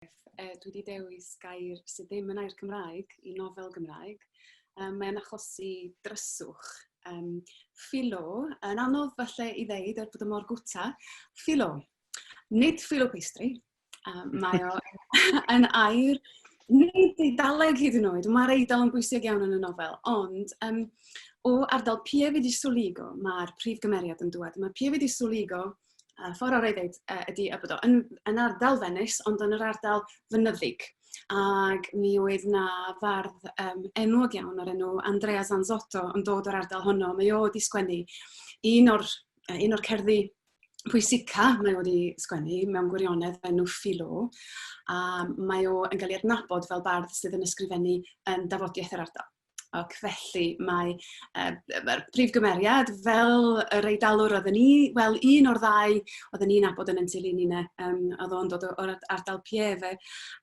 Dwi wedi dewis gair sydd ddim yn air Cymraeg i nofel Gymraeg. Mae'n achosi dryswch. Philo, yn anodd falle i ddeud er bod y mor gwta. Philo. Nid philo pastry. Mae o yn air nid Eidaleg hyd yn oed. Mae'r Eidal yn bwysig iawn yn y nofel, ond o ardal Pieve di Soligo mae'r prif gymeriad yn dŵad. Mae Pieve di Soligo, ffordd orau i ddeud ydy y bod o yn ardal Venice, ond yn yr ardal fynyddig. Ac mi oedd na fardd enwog iawn o'r enw Andrea Zanzotto yn dod o'r ardal honno. Mae o wedi sgwennu un o'r cerddi pwysica mae o wedi sgwennu mewn gwirionedd enw Philo, a mae o yn cael ei adnabod fel bardd sydd yn ysgrifennu yn dafodiaeth yr ardal. Ac felly mae mae'r prif gymeriad fel yr Eidalwr oedden ni, wel un o'r ddau oedden ni'n nabod yn ein teulu ni ne, oedd o'n dod o'r ardal Pieve.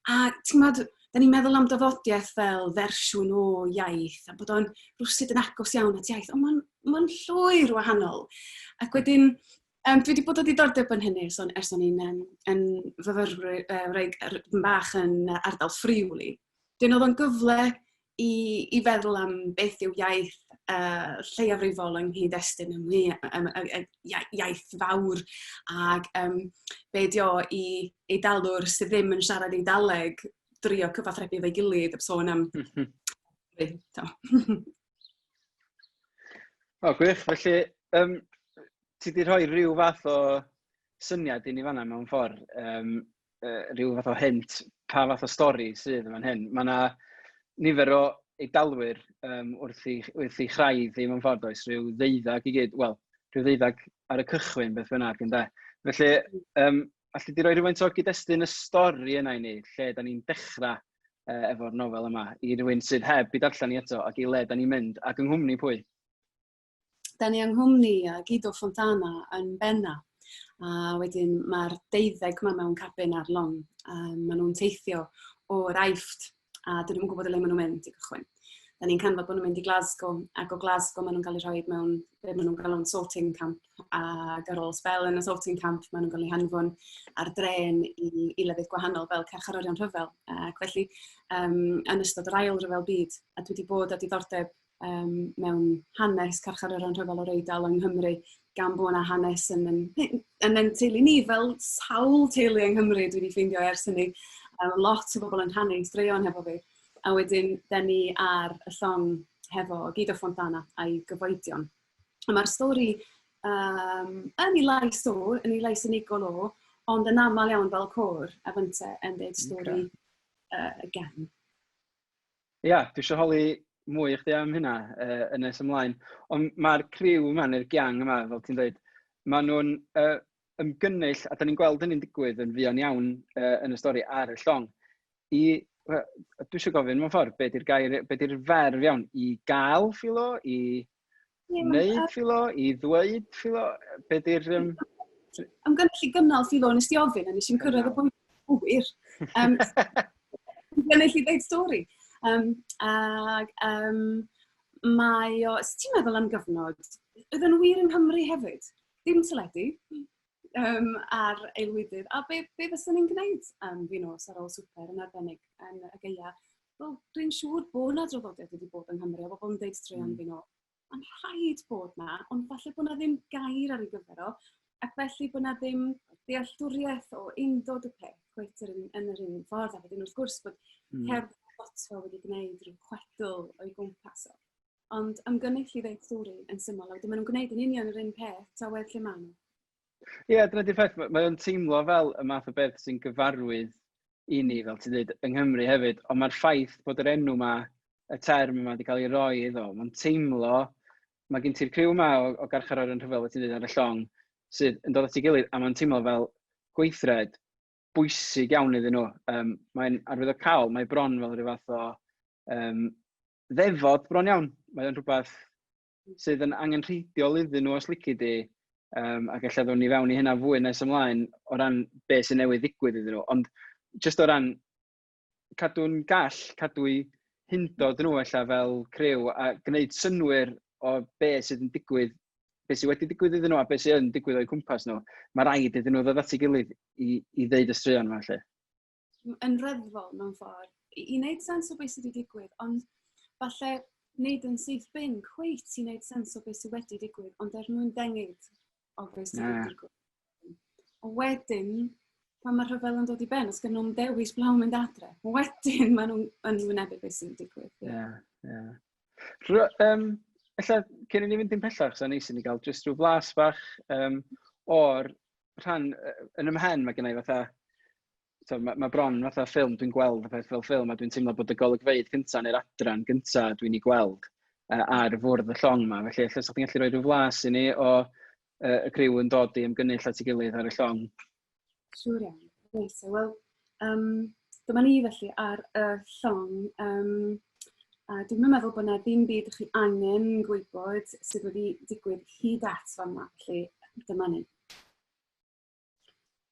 A ti'n gwbod, da ni'n meddwl am dafodiaeth fel fersiwn o iaith, a bod o'n rhywsut yn agos iawn at iaith, ond mae'n llwyr wahanol. Ac wedyn, dwi wedi bod o diddordeb yn hynny ers o'n i'n yn fyfyrwraig bach yn ardal Friuli. Dyn oedd o'n gyfle i feddwl am beth yw iaith lleiafrifol yng nghyd-destun iaith fawr ac be 'di o i Eidalwr sydd ddim yn siarad Eidaleg drio cyfathrebu efo'i gilydd a sôn am... O, gwych. Felly, ti 'di rhoi rhyw fath o syniad i ni fan'na mewn ffordd, rhyw fath o hint pa fath o stori sydd yn fan hyn. Mae yna nifer o Eidalwyr wrth ei chraidd hi mewn ffordd, oes, rhyw ddeuddag i gyd, wel, rhyw ddeuddag ar y cychwyn beth bynnag, ynde. Felly, alli di roi rhywfaint o gyd-destun y stori yna i ni, lle da ni'n dechrau efo'r nofel yma, i rywun sydd heb i darllen i eto, ac i le da ni'n mynd, ac yng nghwmni pwy? Da ni yng nghwmni Guido Fontana yn benna. A wedyn mae'r deuddeg yma mewn cabin ar long. Maen nhw'n teithio o'r Aifft a dyn nhw'n gwybod y le maen nhw'n mynd i gychwyn. Da ni'n canfod bod nhw'n mynd i Glasgow, ac o Glasgow maen nhw'n cael eu rhoi mewn be maen nhw'n galw'n sorting camp, ac ar ôl sbel yn y sorting camp maen nhw'n cael eu hanfon ar drên i lefydd gwahanol fel carcharorion rhyfel. Ac felly yn ystod yr ail ryfel byd, a dwi wedi bod â diddordeb mewn hanes carcharorion rhyfel o'r Eidal yng Nghymru, gan bod yna hanes yn teulu ni, fel sawl teulu yng Nghymru dwi wedi ffeindio ers hynny. Lot o bobl yn rhannu straeon hefo fi. A wedyn, da ni ar y llong hefo Guido Fontana a'i gyfoedion. A mae'r stori yn ei lais o, yn ei lais unigol o, ond yn aml iawn fel côr, a fynte yn dweud stori y gang. Ia, dwi eisiau holi mwy i chdi am hynna yn nes ymlaen. Ond mae'r criw yma, neu'r gang yma, fel ti'n dweud, maen nhw'n ymgynnull, a da ni'n gweld hynny'n digwydd yn fuan iawn yn y stori ar y llong. Dwi eisiau gofyn mewn ffordd, be di'r gair, be di'r ferf iawn? I gael Philo, i wneud Philo, i ddweud Philo, be di'r... Ymgynnull i gynnal Philo, nes di ofyn, a nes i'n cyrraedd y pwynt gywir. Ymgynnull i ddeud stori. Ac mae o, os ti'n meddwl am gyfnod, oedd yn wir yng Nghymru hefyd, dim teledu ar aelwydydd. A be fyswn ni'n gwneud am fin nos ar ôl swper yn arbennig yn y gaea? Wel, dwi'n siŵr bod 'na draddodiad wedi bod yng Nghymru a bobl yn deud straeon fin nos. Mae'n rhaid bod 'na, ond falle bod 'na ddim gair ar ei gyfer o, ac felly bod 'na ddim dealltwriaeth o undod y peth cweit yr un, yn yr un ffordd. A wedyn wrth gwrs bod cerdd Botwell wedi gwneud rhyw chwedl o'i gwmpas o. Ond ymgynnull i ddeud stori yn syml, a wedyn maen nhw'n gwneud yn union yr un peth, ta waeth lle maen nhw. Ie, dyna di'r peth, mae o'n teimlo fel y math o beth sy'n gyfarwydd i ni, fel ti'n dweud, yng Nghymru hefyd, ond mae'r ffaith bod yr enw yma, y term yma wedi cael ei roi iddo, mae'n teimlo, mae gen ti'r criw yma o garcharorion rhyfel, fel ti'n dweud, ar y llong, sydd yn dod at ei gilydd, a mae'n teimlo fel gweithred bwysig iawn iddyn nhw. Mae'n arwyddocaol, mae bron fel rhyw fath o ddefod bron iawn. Mae o'n rhywbeth sydd yn angenrheidiol iddyn nhw os lici di, ac ella ddown ni fewn i hynna fwy nes ymlaen o ran be sy'n newydd ddigwydd iddyn nhw. Ond jyst o ran cadw'n gall, cadw'i hundod nhw ella fel criw a gwneud synnwyr o be sydd yn digwydd, be sydd wedi digwydd iddyn nhw a be sydd yn digwydd o'u cwmpas nhw, mae rhaid iddyn nhw ddod at ei gilydd i ddeud y straeon yma, lle. Yn reddfol mewn ffordd, i wneud sens o beth sydd wedi digwydd, ond falle nid yn syth bin cweit i wneud sens o beth sydd wedi digwydd, ond er mwyn dengid o beth sydd wedi digwydd. A wedyn, pan mae'r rhyfel yn dod i ben, os gen nhw'n dewis blaw mynd adre, wedyn maen nhw'n yn wynebu beth sy'n digwydd. Ie, yeah, ie. Yeah. Um, ella, cyn i ni fynd i'n pellach, sa'n neis i ni gael jyst rhyw flas bach um, o'r rhan, yn ymhen mae gennau fatha, so, mae, mae bron fatha ffilm, dwi'n gweld y peth fel ffilm, a dwi'n teimlo bod y golygfeydd cyntaf neu'r adran gyntaf dwi'n ei gweld ar fwrdd y llong yma. Felly, ella sa'ch chi'n gallu rhoi rhyw flas i ni o y criw yn dod i ymgynnull at ei gilydd ar y llong. Siŵr iawn. Reit, wel, um, dyma ni felly ar y llong. Um, a dwi'n meddwl bod yna ddim byd ych chi angen gwybod sydd wedi digwydd hyd at fan'na, felly dyma ni.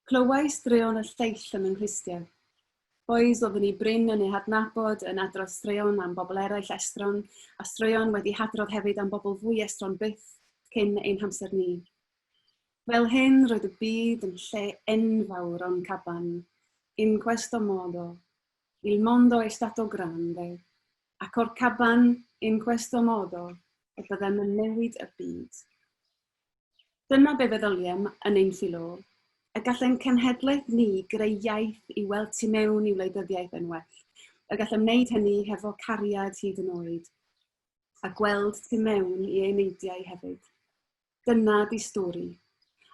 Clywais straeon y lleill yn 'y nghlustiau. Bois oeddwn i brin yn eu hadnabod yn adrodd straeon am bobl eraill estron, a straeon wedi hadrodd hefyd am bobl fwy estron byth cyn ein hamser ni. Fel hyn roedd y byd yn lle enfawr o'n caban. In questo modo, il mondo è stato grande, ac o'r caban, in questo modo, y byddem yn newid y byd. Dyna be feddyliem yn ein ffilw, y gallem cenhedlaeth ni greu iaith i weld tu mewn i wleidyddiaeth yn well, y gallem wneud hynny hefo cariad hyd yn oed, a gweld tu mewn i eneidiau hefyd. Dyna di stori.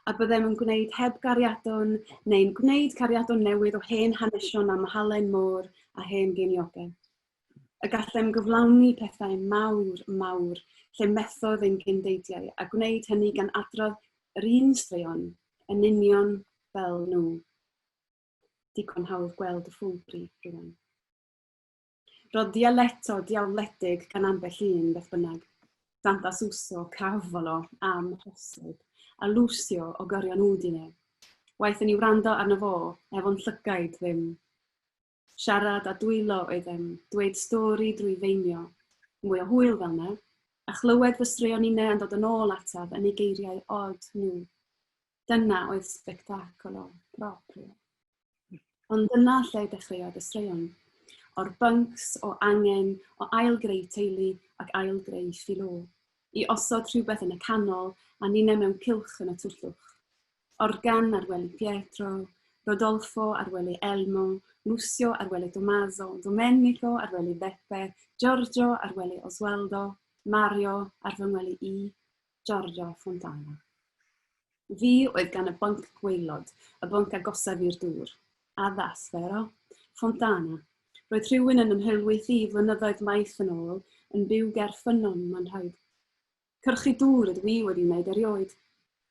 A byddem yn gwneud heb gariadon, neu'n gwneud cariadon newydd o hen hanesion am halen môr a hen geiniogau. Y gallem gyflawni pethau mawr, mawr, lle methodd ein cyndeidiau, a gwneud hynny gan adrodd yr un straeon, yn union fel nhw. Digon hawdd gweld y ffwlbri rwan. Roedd dialetto diawledig gan ambell un, beth bynnag. Santa Suso, Cavolo, amhosib, a Lucio o gyrion Udine. Waeth i ni wrando arno fo, efo'n llygaid ddim. Siarad â dwylo oeddem, dweud stori drwy feimio. Mwy o hwyl fel 'na. A chlywed fy straeon inne yn dod yn ôl ataf yn eu geiriau od nhw. Dyna oedd spectacolo proprio. Ond dyna lle dechreuodd y straeon. O'r byncs, o angen, o ail-greu teulu ac ail-greu ffilo. I osod rhywbeth yn y canol a ninne mewn cylch yn y twllwch. Organ ar wely Pietro, Rodolfo ar wely Elmo, Lucio ar wely Tommaso, Domenico ar wely Beppe, Giorgio ar wely Oswaldo, Mario ar fy ngwely i, Giorgio Fontana. Fi oedd gan y bunk gwaelod, y bunk agosaf i'r dŵr. Addas, vero? Fontana. Roedd rhywun yn 'y nhylwyth i flynyddoedd maith yn ôl, yn byw ger ffynnon, mae'n rhaid. Cyrchu dŵr ydw i wedi wneud erioed.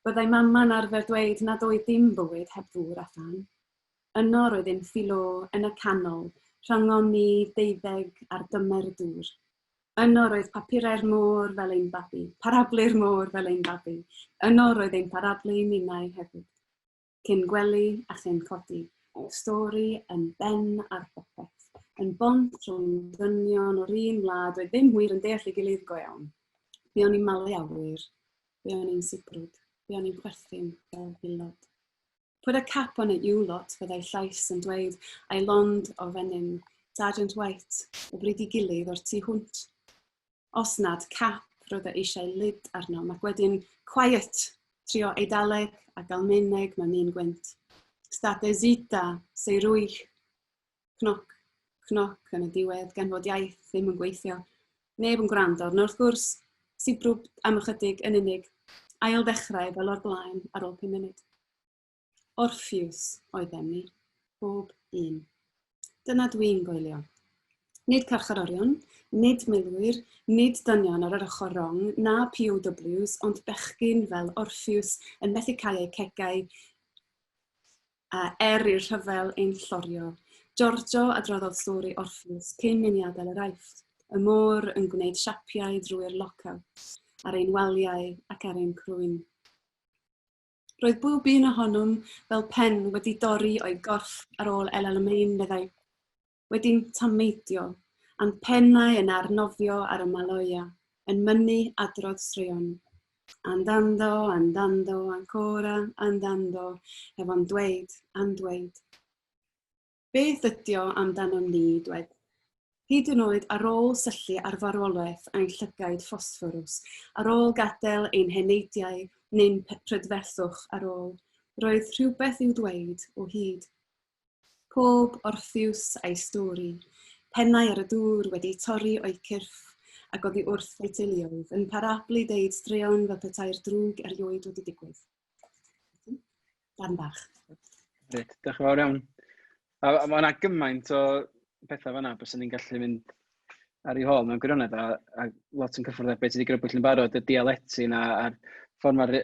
Byddai mama'n arfer dweud nad oedd dim bywyd heb ddŵr a thân. Yno roedd ein ffilo yn y canol, rhyngom ni deuddeg ar dymer y dŵr. Yno roedd papurau'r môr fel ein babi, parablu'r môr fel ein babi. Yno roedd ein parablu ninnau hefyd. Cyn gwely a chyn codi. Stori yn ben ar bopeth. Yn bont rhwng dynion o'r un wlad oedd ddim wir yn deall ei gilydd go iawn. Buon ni'n malu awyr. Buon ni'n sibrwd. Buon ni'n chwerthin fel fulod. Put a cap on it you lot, fyddai llais yn dweud, a'i lond o fenyn. Sergeant White, o bryd i gilydd o'r tu hwnt. Os nad cap, roedd e eisiau lid arnom, ac wedyn quiet, trio Eidaleg ac Almaeneg mewn un gwynt. State zitta, sei ruhig. Cnoc, cnoc yn y diwedd, gan fod iaith ddim yn gweithio. Neb yn gwrando arno, wrth gwrs, sibrwd am ychydig yn unig. Ail ddechrau fel o'r blaen ar ôl pum munud. Orffews oeddem ni, bob un. Dyna dwi'n goelio. Nid carcharorion, nid milwyr, nid dynion ar yr ochr rong, na POWs, ond bechgyn fel Orffews yn methu cau eu cegau a er i'r rhyfel ein llorio. Giorgio adroddodd stori Orffews cyn i ni adael yr Aifft, y môr yn gwneud siapiau drwy'r lockout, ar ein waliau ac ar ein crwyn. Roedd bob un ohonom fel pen wedi dorri o'i gorff ar ôl El Alamein, meddai. Wedi'n tameidio, a'n pennau yn arnofio ar y Maloya, yn mynnu adrodd straeon. Andando, andando, ancora, andando, hefo'n dweud, a'n dweud. Beth ydio amdanom ni, dwed? Hyd yn oed ar ôl syllu ar farwolaeth ein llygaid ffosfforws, ar ôl gadael ein heneidiau neu'n prydferthwch ar ôl, roedd rhywbeth i'w ddweud o hyd. Pob Orffews a'i stori, pennau ar y dŵr wedi torri o'u cyrff ac oddi wrth eu teuluoedd, yn parablu deud straeon fel petai'r drwg erioed wedi digwydd. Darn bach. Reit, diolch yn fawr iawn. A, a mae yna gymaint o bethau fanna bys ni'n gallu mynd ar ei hôl mewn gwirionedd a, a lot yn cyffwrdd â beth sydd wedi grybwyll yn barod, y dialeti yna a'r ffordd mae'r y,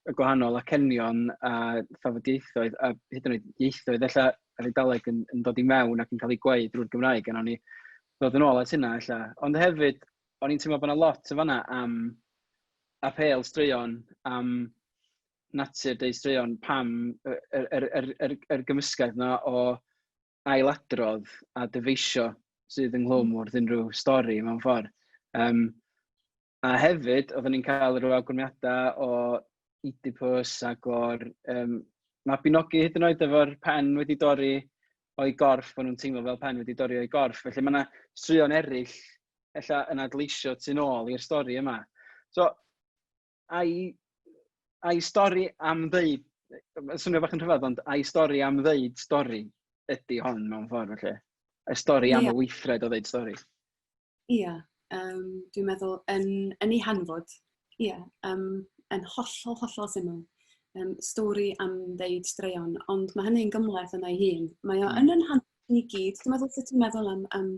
y gwahanol acenion a thafodieithoedd a hyd yn oed ieithoedd ella yr Eidaleg yn, yn dod i mewn ac yn cael ei gweud drwy'r Gymraeg a nawn ni ddod yn ôl at hynna ella. Ond hefyd, o'n i'n teimlo bod yna lot yn fanna am apêl straeon, am natur deud straeon, pam yr, yr, yr, yr, yr gymysgedd yna o ailadrodd a dyfeisio sydd ynghlwm hmm. wrth unrhyw stori mewn ffordd. Um, a hefyd, oedden ni'n cael rhyw awgrymiadau o Oedipus ac o'r um, Mabinogi hyd yn oed efo'r pen wedi dorri o'i gorff, bod nhw'n teimlo fel pen wedi dorri o'i gorff. Felly mae yna straeon eraill ella yn adleisio tu nôl i'r stori yma. So, a'i, a'i stori am ddeud, mae'n swnio bach yn rhyfedd, ond a'i stori am ddeud stori ydy hon mewn ffordd, felly. Y stori am yeah. y weithred o ddeud stori. Ia, yeah, dwi'n meddwl yn, yn ei hanfod, ia, yeah, yn hollol, hollol syml. Stori am ddeud straeon, ond mae hynny'n gymhleth yna ei hun. Mae o. yn yn hanfod ni gyd. Dwi'n meddwl sut ti'n meddwl am, am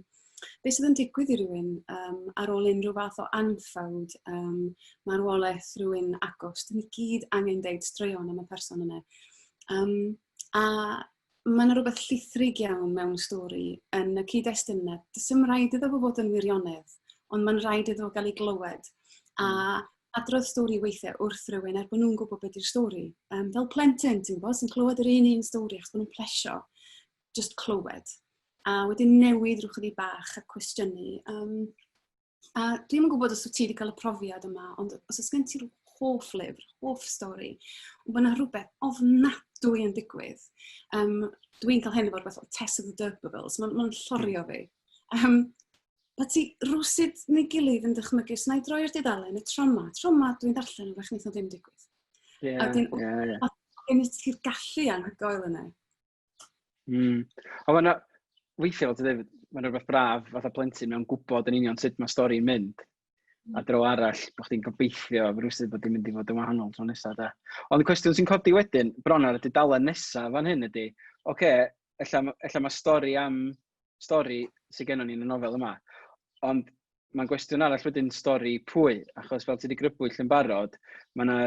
beth sydd yn digwydd i rywun um, ar ôl unrhyw fath o anffawd, um, marwolaeth rhywun agos. Dyn ni gyd angen deud straeon am y person yna. Um, a mae yna rhywbeth llithrig iawn mewn stori yn y cyd-destun yna. Does dim rhaid iddo fo fod yn wirionedd, ond mae'n rhaid iddo fo gael ei glywed. A. adrodd stori weithiau wrth rywun er bod nhw'n gwybod beth yw'r stori. Um, fel plentyn, ti'n gwybod, sy'n clywed yr un un stori achos bod nhw'n plesio just clywed. A wedyn newid rhyw chydig bach a cwestiynu. Um, a dwi'm yn gwybod os wyt ti wedi cael y profiad yma, ond os oes gen ti rhyw hoff lyfr, hoff stori, ond bod yna rhywbeth ofnadwy yn digwydd. Um, dwi'n cael hyn efo rhywbeth o Tess of the D'Urbervilles, mae'n ma llorio fi. Um, Mae ti rwsut neu gilydd yn dychmygu, os na i droi'r dudalen, y tro ma, tro ma dwi'n darllen wrach wneith o ddim digwydd. Yeah, a wedyn, yeah, yeah. Gen ti'r gallu anhygoel yna. A mae yna, weithiau fel ti'n dweud, mae'n rhywbeth braf fatha plentyn mewn gwybod yn union sut mae stori'n mynd. A dro arall, bod chdi'n gobeithio rhywsut bod hi'n mynd i fod yn wahanol tro nesaf. Da. Ond y cwestiwn sy'n codi wedyn, bron ar y dudalen nesaf fan hyn ydy, oce, okay, ella, ella mae stori am stori sydd gennon ni yn y nofel yma, ond mae'n gwestiwn arall wedyn stori pwy, achos fel ti wedi grybwyll yn barod, mae yna,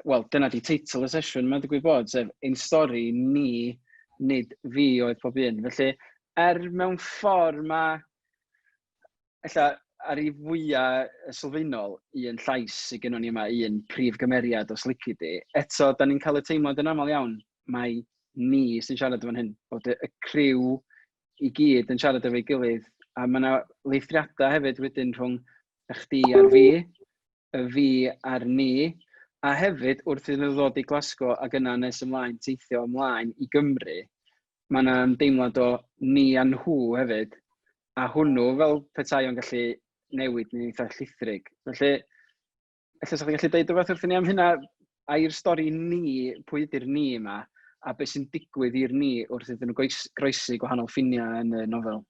wel, dyna di teitl y sesiwn mae'n digwydd bod, sef ein stori ni, nid fi oedd pob un. Felly, er mewn ffordd mae, ella ar ei fwyaf sylfaenol, un llais sydd gennon ni yma, un prif gymeriad os lici di, eto, da ni'n cael y teimlad yn aml iawn, mae ni sy'n siarad fan hyn, bod y, y criw i gyd yn siarad efo'i gilydd, a mae yna leithriadau hefyd wedyn rhwng y chdi a'r fi, y fi a'r ni, a hefyd wrth iddyn nhw ddod i Glasgow ac yna nes ymlaen teithio ymlaen i Gymru, mae yna ymdeimlad o ni a nhw hefyd, a hwnnw fel petai o'n gallu newid yn eitha llithrig. Felly, ella sa'ch chi'n gallu deud rhywbeth wrthyn ni am hynna, a i'r stori ni, pwy ydy'r ni yma, a beth sy'n digwydd i'r ni wrth iddyn nhw groesi gwahanol ffiniau yn y nofel?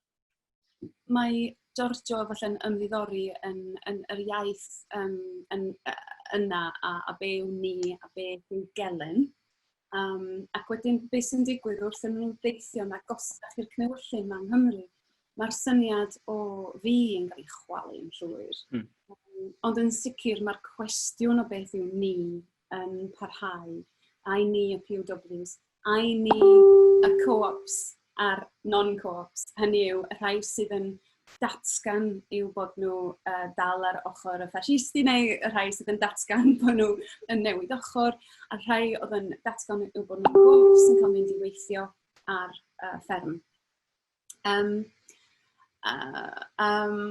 Mae Giorgio falle'n ymddiddori yn, yn yr iaith um, yn, yna a, a be yw ni a beth yw gelyn. Um, ac wedyn beth sy'n digwydd wrth iddyn nhw deithio'n agosach i'r cnewyllyn yma yng Nghymru, mae'r syniad o fi yn cael ei chwalu yn llwyr. Um, ond yn sicr mae'r cwestiwn o beth yw ni yn parhau. Ai ni y POWs, ai ni y co-ops a'r non-co-ops, hynny yw y rhai sydd yn datgan yw bod nhw uh, dal ar ochr y ffascisti neu y rhai sydd yn datgan bod nhw yn newid ochr, a'r rhai oedd yn datgan yw bod nhw'n co-ops yn cael mynd i weithio ar uh, fferm. Um, uh, um,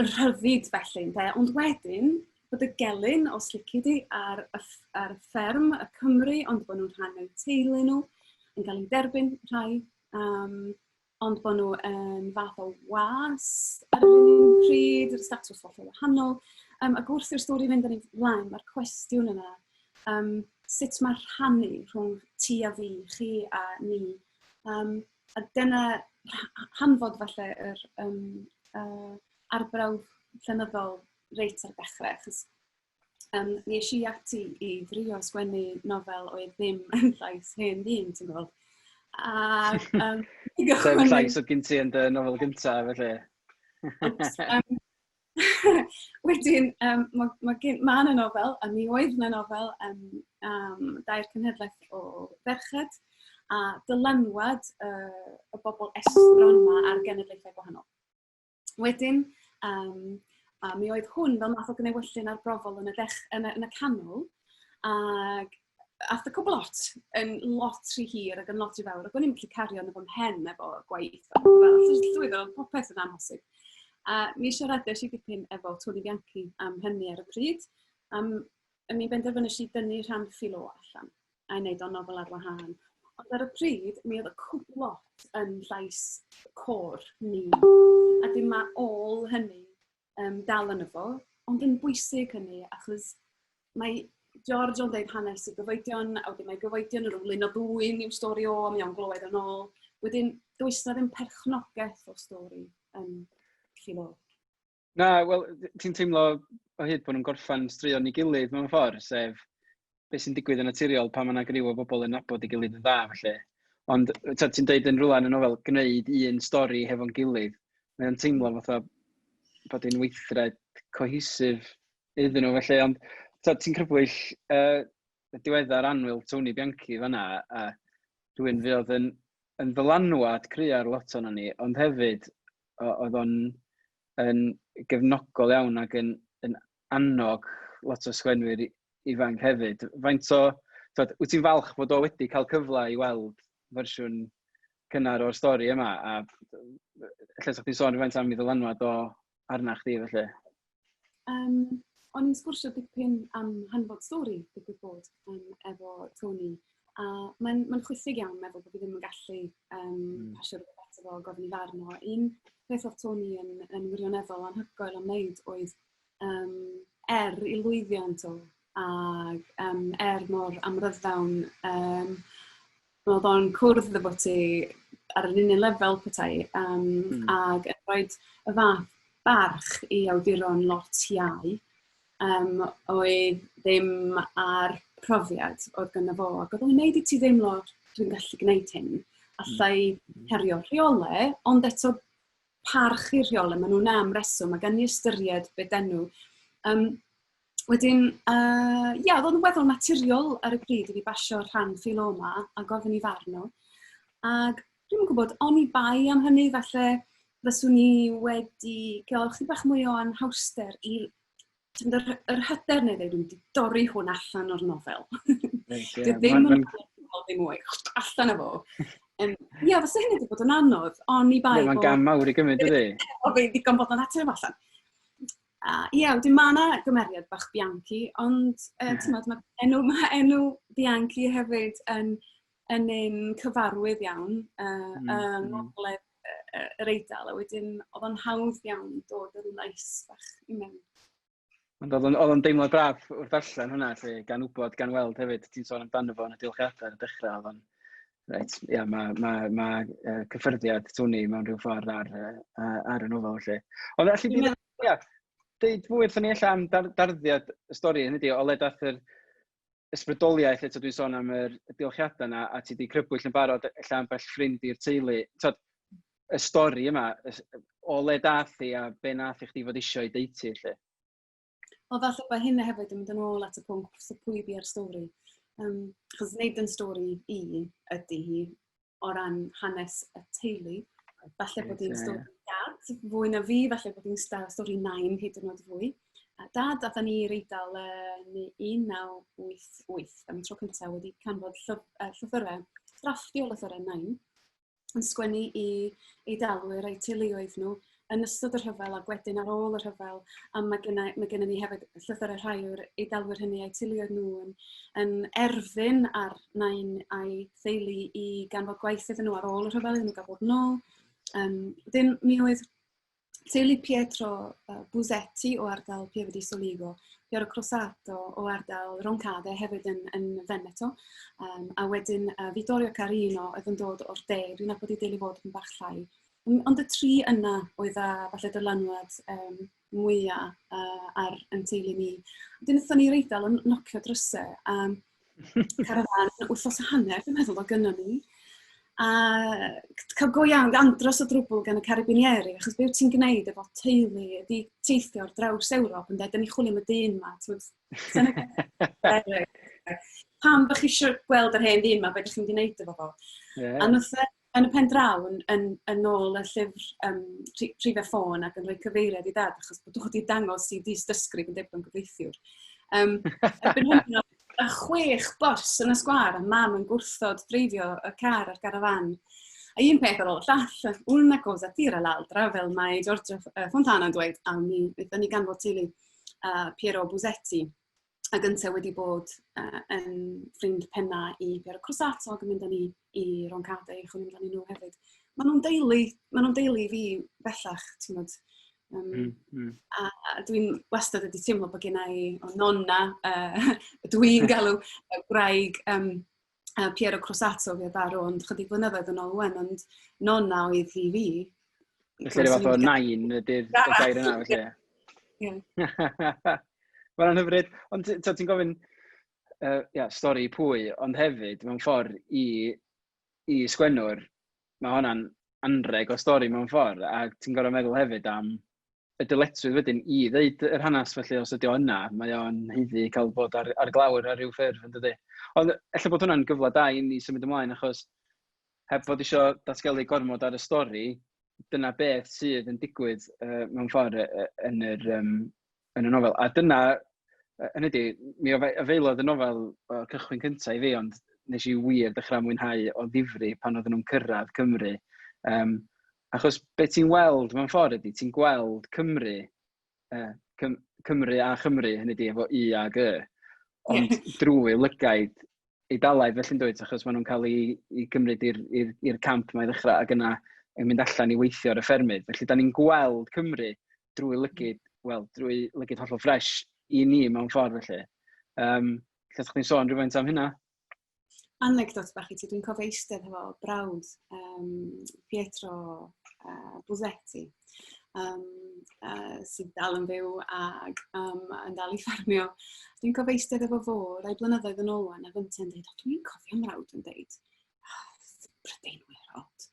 rhyddid felly, ynde? Ond wedyn, bod y gelyn, os lici di, ar y, ar y fferm, y Cymru, ond bod nhw'n rhan o'u teulu nhw, yn cael eu derbyn rhai. Ond bod nhw yn fath o was ar yr un pryd, yr statws hollol wahanol. Ac wrth i'r stori fynd yn ei flaen, mae'r cwestiwn yna, sut mae rhannu rhwng ti a fi, chi a ni. A dyna hanfod falle yr arbrawf llenyddol reit ar y dechrau, achos mi es i ati i drio sgwennu nofel oedd ddim yn llais hen ddyn, ti'n gweld. Ac, Sef llais oedd gen ti yn dy nofel gyntaf, felly. Oops, wedyn, mae ma, ma yna nofel, a mi oedd yna nofel am dair cenhedlaeth o ferched, a dylanwad y bobl estron yma ar genedlaethau gwahanol. Wedyn, a mi oedd hwn fel math o gnewyllyn arbrofol yn y, dech, yn y, yn y canol, ac ath y cwbl lot yn lot rhy hir ac yn lot rhy fawr, ac o'n i'n gallu cario yn efo mhen efo gwaith, fel llwyddo, popeth yn amhosib. A mi siaradais i dipyn efo Tony Bianchi am hynny ar y pryd, a mi benderfynais i dynnu rhan Philo allan a'i wneud o'n nofel ar wahân. Ond ar y pryd, mi oedd y cwbl lot yn llais côr ni. A dim mae ôl hynny dal yn efo, ond yn bwysig hynny, achos mae George o'n dweud hanes i gyfoedion, a wedyn mae gyfoedion yn rhywun o ddwyn i'w stori o, a mae o'n glywed yn ôl. Wedyn, does na ddim perchnogaeth o stori yn Philo. Na, wel, ti'n teimlo o hyd bod nhw'n gorffen straeon i gilydd mewn ffordd, sef beth sy'n digwydd yn naturiol pan mae yna griw o bobl yn nabod ei gilydd yn dda, felly. Ond ti'n deud yn rhywle yn y nofel, gwneud un stori hefo'n gilydd, mae'n teimlo fatha bod hi'n weithred cohesive iddyn nhw, felly. Ond ti'n crybwyll y diweddar annwyl Tony Bianchi fanna, a rhywun fuodd yn ddylanwad cry ar lot o'n ni, ond hefyd oedd o'n yn gefnogol iawn ac yn annog lot o sgwenwyr ifanc hefyd. Faint o, twod, wyt ti'n falch bod o wedi cael cyfle i weld fersiwn cynnar o'r stori yma, a lle sa'ch chi'n sôn rhywfaint am ei ddylanwad o arna chdi felly? O'n i'n sgwrsio dipyn am hanfod stori, digwydd bod, efo Tony, a mae'n chwithig iawn meddwl bod fi ddim yn gallu pasio rhywbeth ato fo, gofyn i farn o. Un peth oedd Tony yn wirioneddol anhygoel am wneud oedd er i lwyddiant o, ac er mor amryddawn, oedd o'n cwrdd efo ti ar yr union lefel petai, ac yn rhoi y fath barch i awduron lot iau, oedd ddim ar profiad oedd gynno fo, ac oedd o'n gwneud i ti deimlo, dwi'n gallu gwneud hyn, allai herio rheolau, ond eto parchu'r rheolau, maen nhw'n am reswm, a gan i ystyried be den nhw. Wedyn, ia, oedd o'n weddol naturiol ar y pryd i fi basio rhan Philo yma a gofyn i farn nhw. Ac dwi'm yn gwybod, oni bai am hynny, falle fyswn i wedi cael chydig bach mwy o anhawster i ti'n gwbod, yr hyder neu dweud, dwi'n wedi dorri hwn allan o'r nofel. Reit, ie. Dwi ddim yn ddim mwy, allan o fo. Ia, fysa hynny wedi bod yn anodd, oni bai Mae'n gam mawr i gymryd, dydy? O, fi ddigon bod yn ateb allan. A, ie, wedyn mae yna gymeriad bach Bianchi, ond mm. Mae enw, ma enw Bianchi hefyd yn un cyfarwydd iawn yng ngogledd yr Eidal, a wedyn oedd o'n hawdd iawn dod â rhyw lais bach i mewn. Ond oedd o'n deimlad braf wrth darllen hwnna, lle, gan wybod, gan weld hefyd, ti'n sôn amdano fo yn y diolchiadau yn y dechrau, oedd o'n, reit, ia, mae cyffyrddiad Tony mewn rhyw ffordd ar y nofel, felly. Ond allu di, ia, deud fwy wrthon ni ella am darddiad y stori, hynny di, o le dath yr ysbrydoliaeth, eto dwi'n sôn am yr diolchiadau yna, a ti di crybwyll yn barod ella ambell ffrind i'r teulu. Tod, y stori yma, o le dath hi a be nath i chdi fod isio i deud ti, lle? Wel, falle bod hynna hefyd yn mynd yn ôl at y pwnc, so pwy bia'r stori. Achos nid yn stori i ydy hi o ran hanes y teulu. Falle bod hi'n stori dad fwy na fi, falle bod hi'n stori nain hyd yn oed fwy. A dad, athon ni i'r Eidal yn 1988, am y tro cyntaf wedi canfod llythyrau, drafftio lythyrau nain, yn sgwennu i Eidalwyr a'u teuluoedd nhw yn ystod y rhyfel ac wedyn ar ôl y rhyfel, a mae gennym ni hefyd llythyrau rhai o'r Eidalwyr hynny a'u teuluoedd nhw yn erfyn ar nain a'i theulu i ganfod gwaith iddyn nhw ar ôl y rhyfel, iddyn nhw gael bod nôl. Wedyn mi oedd teulu Pietro Busetti o ardal Pieve di Soligo, Piero Crosato o ardal Roncade hefyd yn Veneto, a wedyn Vittorio Carino oedd yn dod o'r de, dwi'n nabod i deulu fod yn bach llai. Ond y tri yna oedd â falle dylanwad mwyaf ar yn teulu ni. Wedyn wnaethon ni i'r Eidal yn nocio drysau a carafan wythnos a hanner, dwi'n meddwl, oedd gynnon ni. A cael go iawn andros o drwbl gan y Carabinieri, achos be wyt ti'n gwneud efo teulu ydi teithio ar draws Ewrop, ynde, dyn ni chwilio am y dyn ma. Pam bych chi eisiau gweld yr hen ddyn ma, be ydych chi'n mynd i wneud efo fo? Yeah. A nath e yn y pen draw yn ôl y llyfr rhifau ffôn ac yn rhoi cyfeiriad i dad, achos bod wedi dangos i dystysgrif yn debyg yn gyfreithiwr. Erbyn hynny, y 6 bws yn y sgwâr a mam yn gwrthod dreifio y car a'r garafan. A un peth ar ôl y llall, una cosa tira l'altra, fel mae Giorgio Fontana yn dweud, a mi wnaethon ni ganfod teulu Piero Busetti, a gyntaf wedi bod yn ffrind penna i Piero Crosato ac yn mynd â ni i Roncade i chwilio amdanyn nhw hefyd. Maen nhw'n deulu, maen nhw'n deulu i fi bellach, ti'n gwbod. A dwi'n wastad wedi teimlo bod gen i o nonna, dwi'n galw gwraig Piero Crosato fi farw, ond chydig blynyddoedd yn ôl wen, ond nonna oedd hi fi. Felly rhyw fath o nain ydy'r gair yna, felly. Ie. Mae'n hyfryd. Ond ti'n gofyn yeah, stori pwy, ond hefyd, mewn ffordd, i sgwennwr, mae hwnna'n anreg o stori mewn ffordd, a ti'n gorfod meddwl hefyd am y dyletswydd wedyn i ddeud yr hanes, felly os ydy o yna, mae o'n haeddu cael bod ar glawr ar ryw ffurf, yn dydi. Ond ella bod hwnna'n gyfle da i ni symud ymlaen, achos heb fod eisiau datgelu gormod ar y stori, dyna beth sydd yn digwydd mewn ffordd yn y nofel. A dyna, hynny ydi, mi afeilodd y nofel o'r cychwyn cyntaf i fi, ond nes i wir dechrau mwynhau o ddifri pan oedden nhw'n cyrraedd Cymru. Achos be ti'n weld mewn ffordd ydy, ti'n gweld Cymru, Cymru a Chymru, hynny ydi, efo U a G, ond drwy lygaid Eidalaidd felly'n dweud, achos maen nhw'n cael ei gymryd i'r camp mae i ddechrau ac yna yn mynd allan i weithio ar y ffermydd. Felly, da ni'n gweld Cymru drwy lygid, wel, drwy lygid hollol ffres i ni mewn ffordd felly. Lle ydych chi'n sôn rhywfaint am hynna? Anecdot bach i ti, dwi'n cofio eistedd efo brawd Pietro Busetti, sydd dal yn fyw ac yn dal i ffermio. Dwi'n cofio eistedd efo fo rai blynyddoedd yn ôl wan, a fynte'n dweud, o, dwi'n cofio mrawd yn dweud, oh, Prydeinwyr od.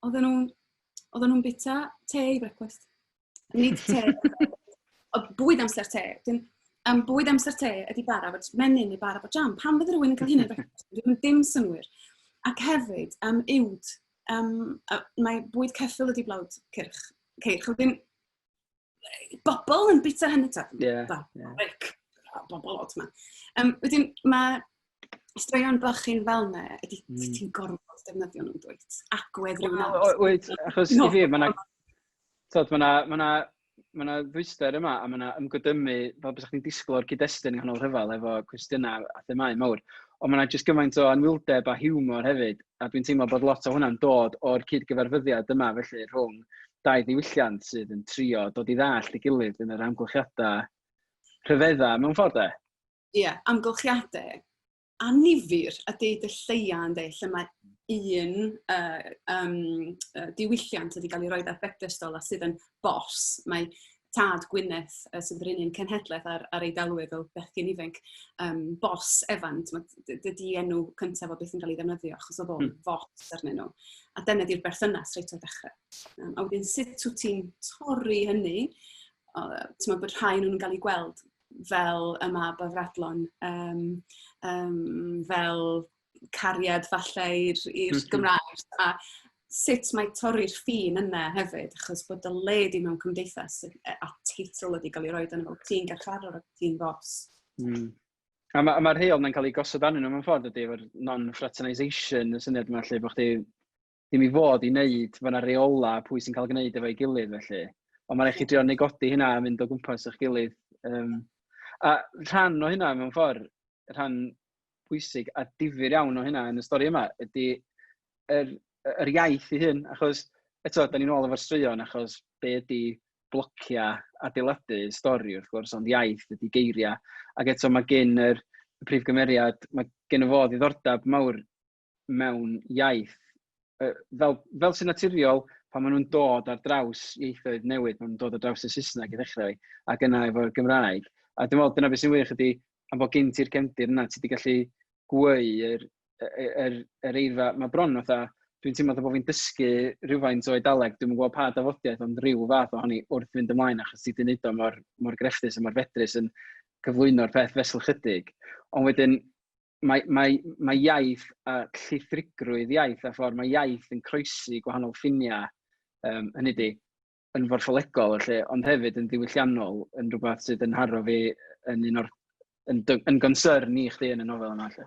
Oedden nhw'n bita te i brecwast. Nid te, o bwyd amser te. Wedyn, bwyd amser te ydy bara efo menyn neu bara efo jam. Pam fydde rhywun yn cael hynny i brecwast? Dwi'n dim synnwyr. Ac hefyd, uwd, mae bwyd ceffyl ydy blawd ceirch. Wedyn, bobl yn bita hynny ta. Rick, bobl od ma. Wedyn, mae straeon bach-in fel yna, ydy ti'n gorfod defnyddio nhw'n dwyt. Agwedd rhywun arall. Wyt, achos i fi, mae 'na ddwyster yma, a mae 'na ymgodymu, fel bysach chdi'n disgwyl o'r cyd-destun yng nghanol rhyfel efo cwestiynau a themâu mawr. Ond mae 'na jyst gymaint o anwyldeb a hiwmor hefyd, a dwi'n teimlo bod lot o hwnna'n dod o'r cyd-gyfarfyddiad yma, felly rhwng dau ddiwylliant sydd yn trio dod i ddallt ei gilydd yn yr amgylchiadau rhyfedda mewn ffordd de. Ie, amgylchiadau annifyr a deud y lleia, ynde, lle mae un diwylliant wedi cael ei roid ar bedestol a sydd yn bos. Mae tad Gwyneth, sydd yr un cenhedlaeth ar Eidalwyr fel bechgyn ifanc, Bos Evan, dydy enw cyntaf o beth yn cael ei ddefnyddio achos oedd o'n fos arnyn nhw. A dyna di'r berthynas reit o'r dechrau. A wedyn sut wyt ti'n torri hynny, ti'n meddwl bod rhai nhw'n cael eu gweld fel y mab afradlon, fel cariad falle i'r Gymraeg, a sut mae torri'r ffin yna hefyd, achos bod y le di mewn cymdeithas a teitl wedi cael ei roed arno fo, ti'n garcharor a ti'n fos. A mae'r rheol yna'n cael ei gosod arnyn nhw mewn ffordd ydy, efo'r non-fraternisation, y syniad yma lle bod chdi ddim i fod i wneud, mae yna reola pwy sy'n cael gwneud efo'i gilydd felly. Ond mae'n rhaid chi drio negodi hynna a mynd o gwmpas eich gilydd. A rhan o hynna mewn ffordd, rhan pwysig a difyr iawn o hynna yn y stori yma, ydy yr iaith ei hun, achos eto, da ni'n ôl efo'r straeon, achos be ydy blociau adeiladu stori wrth gwrs, ond iaith ydy geiriau. Ac eto mae gen y prif gymeriad, mae gen y fo ddiddordeb mawr mewn iaith. Fel sy'n naturiol, pan maen nhw'n dod ar draws ieithoedd newydd, maen nhw'n dod ar draws y Saesneg i ddechrau, ac yna efo'r Gymraeg. A dwi'n meddwl dyna beth sy'n wych ydy, am bod gen ti'r cefndir yna, ti wedi gallu gweu yr eirfa. Mae bron fatha, dwi'n teimlo fatha bod fi'n dysgu rhywfaint o Eidaleg, dwi'm yn gwybod pa dafodiaeth, ond rhyw fath ohoni wrth fynd ymlaen, achos ti wedi gwneud o mor grefftus a mor fedrus yn cyflwyno'r peth fesul chydig. Ond wedyn, mae iaith a llithrigrwydd iaith a ffordd mae iaith yn croesi gwahanol ffiniau, hynny ydi, yn forffolegol, felly, ond hefyd yn ddiwylliannol, yn rhywbeth sydd yn haro fi yn un o'r, yn, yn gonsyrn i chdi yn y nofel yma. Lle.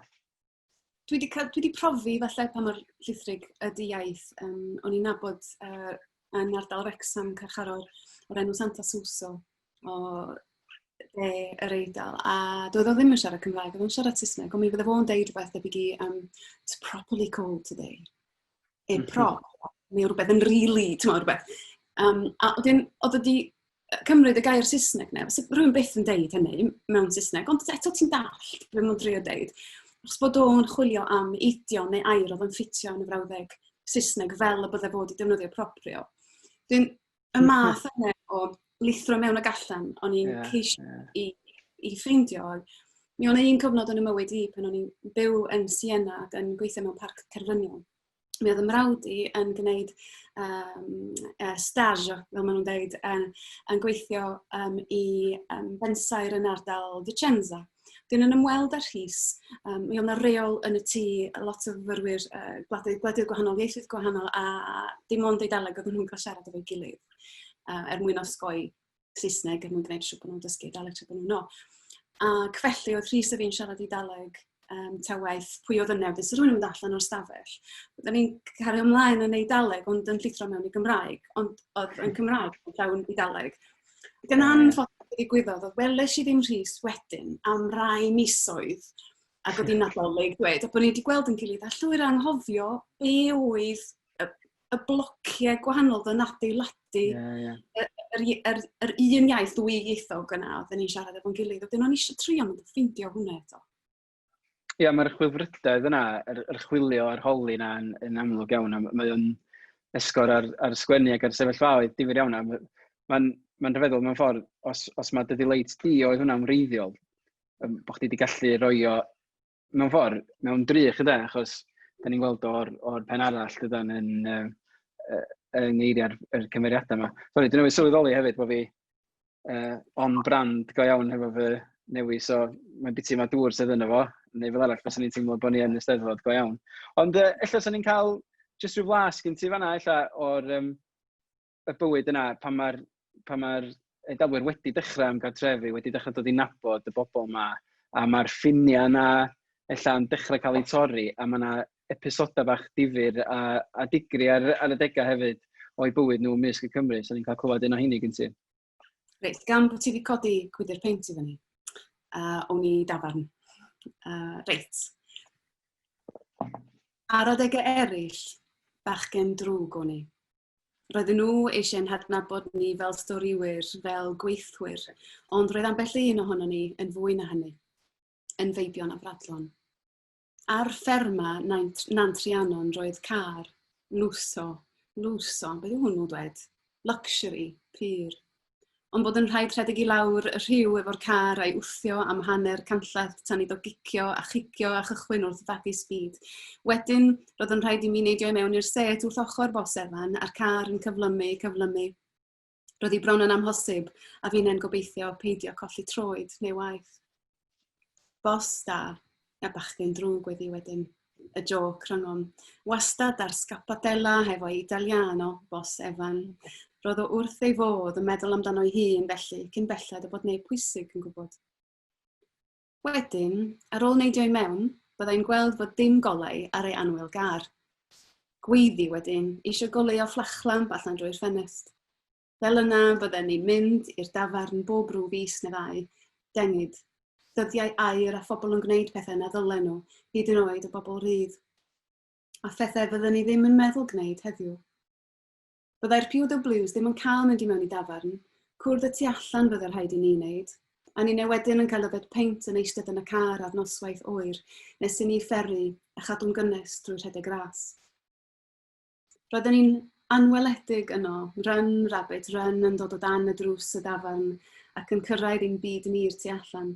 Dwi 'di profi falle pa mor llithrig ydy iaith. O'n i'n nabod yn ardal Wrecsam carcharor o'r enw Santa Suso o de yr Eidal, a doedd o ddim yn siarad Cymraeg, oedd o'n siarad Saesneg, ond mi fydde fo'n deud rhywbeth debyg i "It's properly cold today." E prop, neu rhywbeth yn really, ti'n meddwl, rhywbeth. A wedyn, oedd o 'di cymryd y gair Saesneg 'na, fysa rhywun byth yn deud hynny mewn Saesneg, ond eto ti'n dallt be mae'n drio deud. Achos bod o'n chwilio am idiom neu air oedd yn ffitio yn y frawddeg Saesneg fel y bydde fod i defnyddio proprio. Dwi'n y math yna o lithro mewn ag allan, o'n i'n ceisio i ffeindio. Mi o'n un cyfnod yn y mywyd i pan o'n i'n byw yn Siena ac yn gweithio mewn parc cerfluniol. Mi oedd y mrawd i yn gwneud stage, fel maen nhw'n deud, yn gweithio i bensaer yn ardal Vicenza. Dyn nhw'n ymweld â Rhys, mi oedd yna reol yn y tŷ, lot o fyfyrwyr gwledydd gwahanol, ieithoedd gwahanol, a dim ond Eidaleg oedden nhw'n cael siarad efo'i gilydd, er mwyn osgoi Saesneg, er mwyn gwneud siŵr bod nhw'n dysgu Eidaleg tra bod nhw'n no. Ac felly oedd Rhys a fi'n siarad Eidaleg ta waeth pwy oedd yna, wedyn so rhywun yn mynd allan o'r stafell. Oedden ni'n cario ymlaen yn Eidaleg, ond yn llithro mewn i Gymraeg, ond oedd yn Cymraeg yn llawn Eidaleg. Ac yn anffodus be ddigwyddodd oedd weles i ddim Rhys wedyn am rai misoedd, ac oedd hi'n Nadolig dweud, a bod ni wedi gweld yn gilydd a llwyr anghofio be oedd y blociau gwahanol oedd yn adeiladu yr un iaith ddwyieithog yna oedden ni'n siarad efo'n gilydd. Wedyn o'n i eisiau trio mynd a ffeindio hwnna eto. Ie, mae'r chwilfrydedd yna, yr chwilio a'r holi yna yn amlwg iawn, a mae o'n esgor ar sgwennu ac ar sefyllfaoedd difyr iawn. A mae'n rhyfeddol mewn ffordd, os mae dy ddileit di oedd hwnna'n wreiddiol, bod chdi wedi gallu roi o mewn ffordd, mewn drych yde, achos da ni'n gweld o'r pen arall dydan yng ngeiriau'r cymeriadau yma. Sori, dwi'n newydd sylweddoli hefyd bod fi on brand go iawn hefo fy newis, so mae'n biti mae dŵr sydd yno fo, neu fel arall fysa ni'n teimlo bod ni yn y Steddfod go iawn. Ond ella 'sa ni'n cael jyst rhyw flas gen ti fan'na ella o'r y bywyd yna pan mae'r Eidalwyr wedi dechrau ymgartrefu, wedi dechrau dod i nabod y bobl yma, a mae'r ffiniau yna ella yn dechrau cael eu torri, a mae yna episodau bach difyr a digri ar adegau hefyd o'i bywyd nhw ymysg y Cymry. So ni'n cael clywed un o heini gen ti. Reit, gan bod ti wedi codi gwydr peint i fyny, o'n i dafarn. Reit. Ar adegau eraill, bachgen drwg o'n i. Roedden nhw eisiau'n hadnabod ni fel storïwyr, fel gweithwyr, ond roedd ambell un ohonon ni yn fwy na hynny, yn feibion afradlon. Ar fferma Nant Rhiannon roedd car, lusso, lusso, beth yw hwnnw dwed? Luxury, pur. Ond bod yn rhaid rhedeg i lawr y rhiw efo'r car a'i wthio am hanner canllath tan iddo gicio a chicio a chychwyn wrth fagu speed. Wedyn, roedd yn rhaid i mi neidio i mewn i'r sêt wrth ochr Bos Evan a'r car yn cyflymu, cyflymu. Roedd hi bron yn amhosib, a finnau'n gobeithio peidio colli troed neu waeth. Bos da, a bachgen drwg oedd hi wedyn. Y jôc rhyngom. Wastad ar scappatella hefo'i Italiano, Bos Evan. Roedd o wrth ei fodd yn meddwl amdano'i hun felly, cyn belled o bod neb pwysig yn gwybod. Wedyn, ar ôl neidio i mewn, byddai'n gweld fod dim golau ar ei annwyl gar. Gweiddi wedyn, eisiau goleuo fflachlamp allan drwy'r ffenest. Fel yna bydden ni'n mynd i'r dafarn bob rhyw fis neu ddau, dengid, dyddiau aur a phobl yn gwneud pethau na ddylen nhw, hyd yn oed y bobl rydd. A phethau fydden ni ddim yn meddwl gwneud heddiw. Byddai'r POWs ddim yn cael mynd i mewn i dafarn, cwrdd y tu allan fydde rhaid i ni wneud, a ninne wedyn yn cael yfed peint yn eistedd yn y car ar noswaith oer nes i ni fferru a chadw'n gynnes drwy rhedeg ras. Roedden ni'n anweledig yno, run rabbit run yn dod o dan y drws y dafarn ac yn cyrraedd ein byd ni i'r tu allan.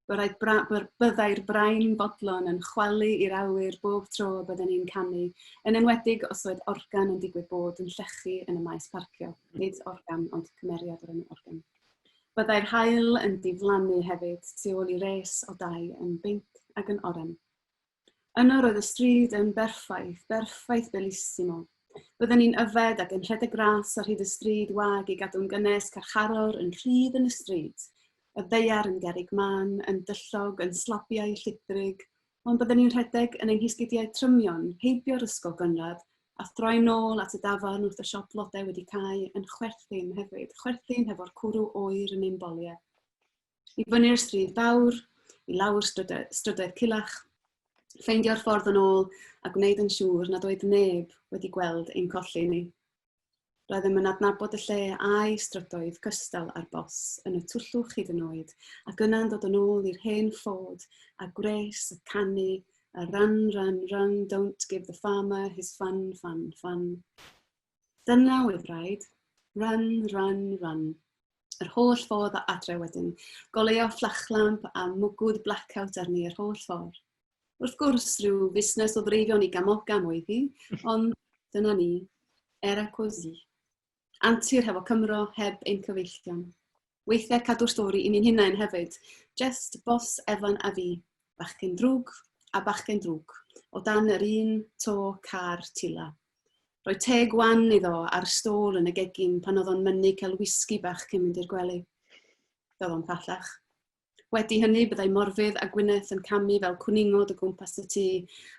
Byddai bra byddai'r brain fodlon yn chwalu i'r awyr bob tro y bydden ni'n canu, yn enwedig os oedd organ yn digwydd bod yn llechu yn y maes parcio. Nid organ, ond cymeriad o'r enw organ. Byddai'r haul yn diflannu hefyd tu ôl i res o dai yn binc ac yn oren. Yno roedd y stryd yn berffaith, berffaith bellissimo. Bydden ni'n yfed ac yn rhedeg ras ar hyd y stryd wag i gadw'n gynnes, carcharor yn rhydd yn y stryd. Y ddaear yn gerrig mân, yn dyllog, yn slabiau llithrig, ond bydden ni'n rhedeg yn ein hesgidiau trymion, heibio'r ysgol gynradd, a throi nôl at y dafarn wrth y siop flodau wedi cau, yn chwerthin hefyd, chwerthin hefo'r cwrw oer yn ein boliau. I fyny'r stryd fawr, i lawr strydoedd culach, ffeindio'r ffordd yn ôl a gwneud yn siŵr nad oedd neb wedi gweld ein colli ni. Roeddem yn adnabod y lle a'i strydoedd cystal â'r bos yn y twllwch hyd yn oed, ac yna'n dod yn ôl i'r hen ffod a gwres y canu, y run, run, run, don't give the farmer his fun, fun, fun. Dyna oedd rhaid. Run, run, run. Yr holl ffordd adre wedyn. Goleuo fflachlamp a mwgwd blackout arni yr holl ffordd. Wrth gwrs, rhyw fusnes o ddreifion i gamogam oedd hi, ond dyna ni. Era così. Antur hefo Cymro, heb ein cyfeillion. Weithiau cadw'r stori i ni'n hunain hefyd. Jest Bos, Evan a fi. Bachgen drwg a bachgen drwg. O dan yr un to car tila. Rhoi te gwan iddo ar stôl yn y gegin pan oedd o'n mynnu cael wisgi bach cyn mynd i'r gwely. Doedd o'n pallach. Wedi hynny, byddai Morfudd a Gwyneth yn camu fel cwningod o gwmpas y tŷ,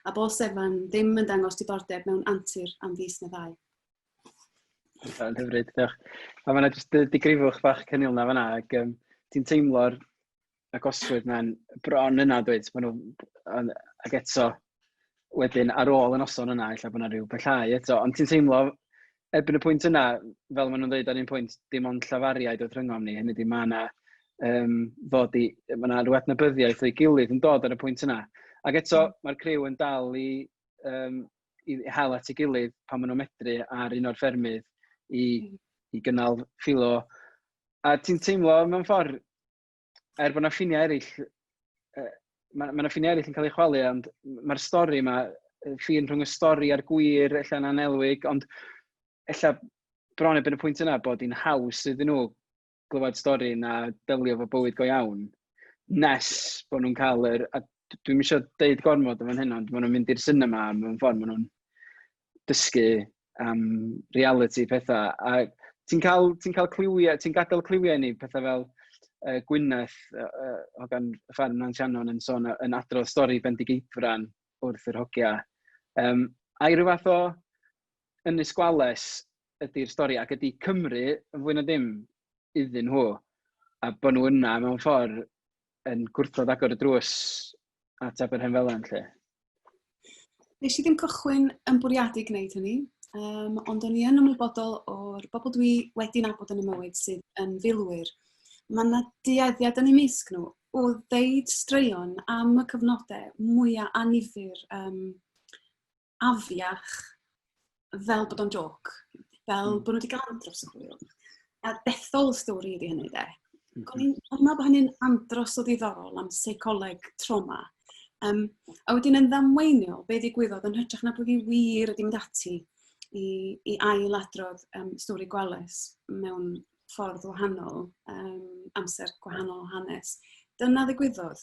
a Bos Evan ddim yn dangos diddordeb mewn antur am fis neu ddau. Yn hyfryd, diolch. A mae yna jyst digrifwch bach cynnil na fan'na, ac ti'n teimlo'r agosrwydd na'n bron yna, dweud. Maen nhw, ac eto, wedyn ar ôl y noson yna, ella bod yna rhyw bellhau eto, ond ti'n teimlo erbyn y pwynt yna, fel maen nhw'n dweud ar un pwynt, dim ond llafariaid oedd rhyngom ni, hynny ydy mae yna um, ddod i, mae yna rhyw adnabyddiaeth o'i gilydd yn dod ar y pwynt yna. Ac eto, mae'r criw yn dal i, um, i hel at ei gilydd pan maen nhw'n medru ar un o'r ffermydd i, i gynnal ffilo. A ti'n teimlo mewn ffordd, er bod yna ffiniau eraill, uh, mae ma yna ffiniau eraill yn cael eu chwalu, ond mae'r stori yma, ffin rhwng y stori a'r gwir, ella'n anelwig, ond ella bron erbyn y pwynt yna bod hi'n haws iddyn nhw glywed stori na delio efo bywyd go iawn, nes bod nhw'n cael yr... A dwi'm isio deud gormod yn fan hyn, ond maen nhw'n mynd i'r cinema, mewn ffordd maen nhw'n dysgu am reality pethau. A ti'n cael, ti cael cliwiau, ti'n gadael cliwiau ni, pethau fel Gwyneth, hogan ffarm Nant Sianon yn sôn, yn adrodd stori Bendigeidfran wrth yr hogia. A i ryw fath o Ynys Gwales ydy'r stori, ac ydy Cymru yn fwy na dim iddyn nhw, a bod nhw yna mewn ffordd yn gwrthod agor y drws at Aberhenfelen, lle. Nes i ddim cychwyn yn bwriadu gwneud hynny, ond o'n i yn ymwybodol o'r bobl dwi wedi nabod yn y mywyd sydd yn filwyr. Mae yna dueddiad yn eu mysg nhw o ddeud straeon am y cyfnodau mwyaf annifyr, afiach, fel bod o'n joc, fel bod nhw wedi cael andros o hwyl. A dethol stori ydy hynny de. O'n i'n meddwl bod hynny'n andros o ddiddorol am seicoleg trauma. A wedyn yn ddamweiniol, be ddigwyddodd yn hytrach na bod fi wir wedi mynd ati i ailadrodd stori Gwales mewn ffordd wahanol, amser gwahanol o hanes. Dyna ddigwyddodd.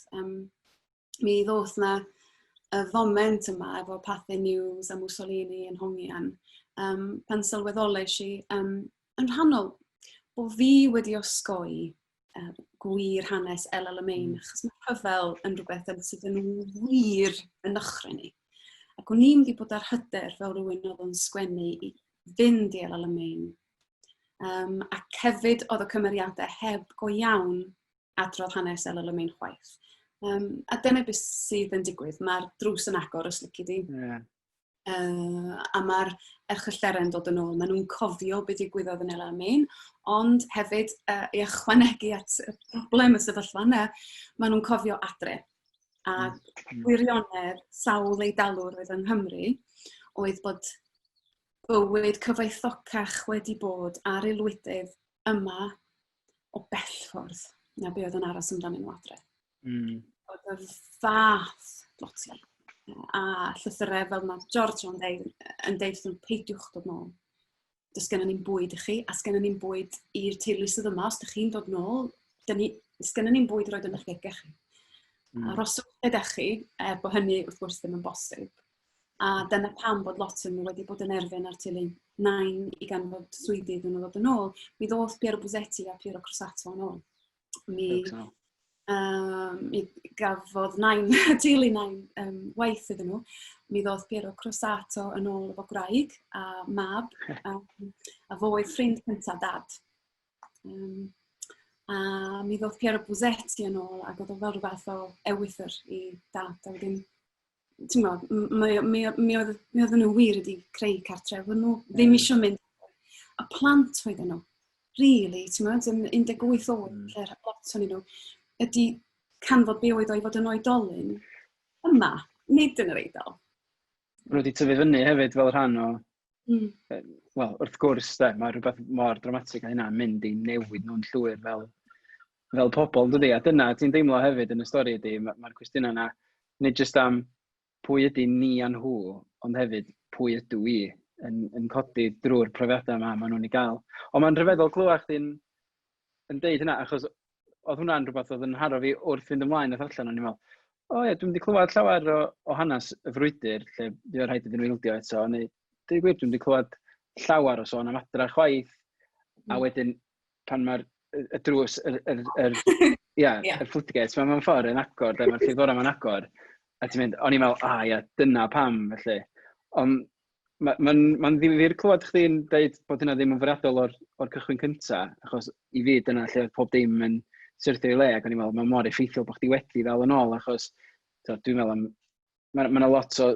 Mi ddoth na y foment yma efo Pathé News a Mussolini yn hongian, pan sylweddolais i yn rhannol bod fi wedi osgoi gwir hanes El Alamein, achos mae rhyfel yn rhywbeth yn sydd yn wir yn nychryn ni. Ac o'n i'n wedi bod ar hyder fel rhywun oedd yn sgwennu i fynd i El Alamein. Ac hefyd oedd y cymeriadau heb go iawn adrodd hanes El Alamein chwaith. A dyna beth sydd yn digwydd. Mae'r drws yn agor os lici di. A mae'r erchyllterau'n dod yn ôl. Maen nhw'n cofio beth ddigwyddodd yn El Alamein, ond hefyd i ychwanegu at y broblem y sefyllfa yna, maen nhw'n cofio adre. A gwirionedd sawl Eidalwr oedd yng Nghymru oedd bod bywyd cyfoethocach wedi bod ar aelwydydd yma o bell ffordd na be oedd yn aros amdanyn nhw adre. Oedd y fath dloti a llythyrau fel mae George yn deud, yn deud wrthyn nhw, peidiwch dod nôl. Does gennym ni'n bwyd i chi, a sgennym ni'n bwyd i'r teulu sydd yma, os ydych chi'n dod nôl, dyn ni, sgennym ni'n bwyd i roed yn eich gegau chi. Aroswch lle ydych chi, er bod hynny wrth gwrs ddim yn bosib. A dyna pam bod lot yn nhw wedi bod yn erfyn ar teulu nain i ganfod swyddi iddyn nhw ddod yn ôl. Mi ddoth Piero Busetti a Piero Crosato yn ôl. Mi gafodd nain, teulu nain waith iddyn nhw. Mi ddoth Piero Crosato yn ôl efo gwraig a mab, a fo oedd ffrind cyntaf dad. A mi ddoth Piero Busetti yn ôl ac oedd o fel rhyw fath o ewythr i dad. A wedyn, ti'n gwybod, mi oedden nhw wir wedi creu cartref. Oedden nhw ddim eisiau mynd. A plant oedden nhw, really, ti'n gwybod, yn 18 oed, lle lot o'n nhw, ydy canfod be oedd o i fod yn oedolyn yma, nid yn yr Eidal. Maen nhw wedi tyfu fyny hefyd fel rhan o... Wel, wrth gwrs, de, mae rhywbeth mor dramatig a hynna yn mynd i newid nhw'n llwyr fel pobl, dydy? A dyna ti'n deimlo hefyd yn y stori ydy, mae'r cwestiynau yna, nid jyst am pwy ydy ni a nhw, ond hefyd pwy ydw i yn codi drwy'r profiadau yma maen nhw'n ei gael. Ond mae'n rhyfeddol clywed chdi'n yn deud hynna, achos oedd hwnna'n rhywbeth oedd yn haro fi wrth fynd ymlaen a ddarllen, o'n i'n meddwl, o ie, dwi'm 'di clywed llawer o hanes y frwydr, lle fuodd rhaid iddyn nhw ildio eto, neu deud gwir, dwi'm 'di clywed llawer o sôn am adra chwaith, a wedyn pan mae'r y drws, yr, ia, y floodgates, mae'n mewn ffordd yn agor, de, mae'r llifddorau ma'n agor, a ti'n mynd, o'n i'n meddwl, a ia, dyna pam, felly. Ond mae'n ma, ma, ma ddifyr clywed chdi'n deud bod hynna ddim yn fwriadol o'r cychwyn cynta, achos i fi dyna lle oedd pob dim yn syrthio i le, ac o'n i'n meddwl, mae'n mor effeithiol bod chdi wedi ddal yn ôl, achos dwi'n meddwl am, mae ma 'na lot o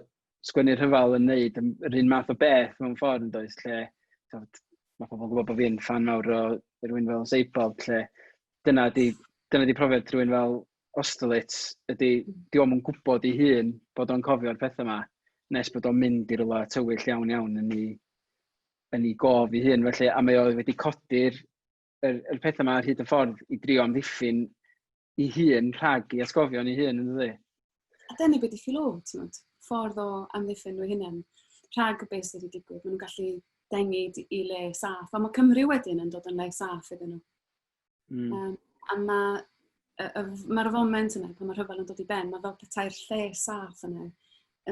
sgwennu rhyfel yn neud yr un math o beth mewn ffordd yn does, lle tibod, mae pobl yn gwybod bod fi'n ffan mawr o rhywun fel Sebald, lle dyna di profiad rhywun fel Austerlitz, ydy, di o'm yn gwybod ei hun bod o'n cofio'r pethau yma, nes bod o'n mynd i rywle tywyll iawn iawn yn ei gof ei hun, felly, a mae o wedi codi'r yr pethau yma ar hyd y ffordd i drio amddiffyn ei hun rhag ei atgofion ei hun, yn dydi? A dyna beth i Philo, ti'n gwbod, ffordd o amddiffyn nhw hunain rhag beth sydd wedi digwydd. Maen nhw'n gallu dengid i le saff. A mae Cymru wedyn yn dod yn le saff iddyn nhw. A mae'r foment yna, pan mae'r rhyfel yn dod i ben, mae fel petai'r lle saff yna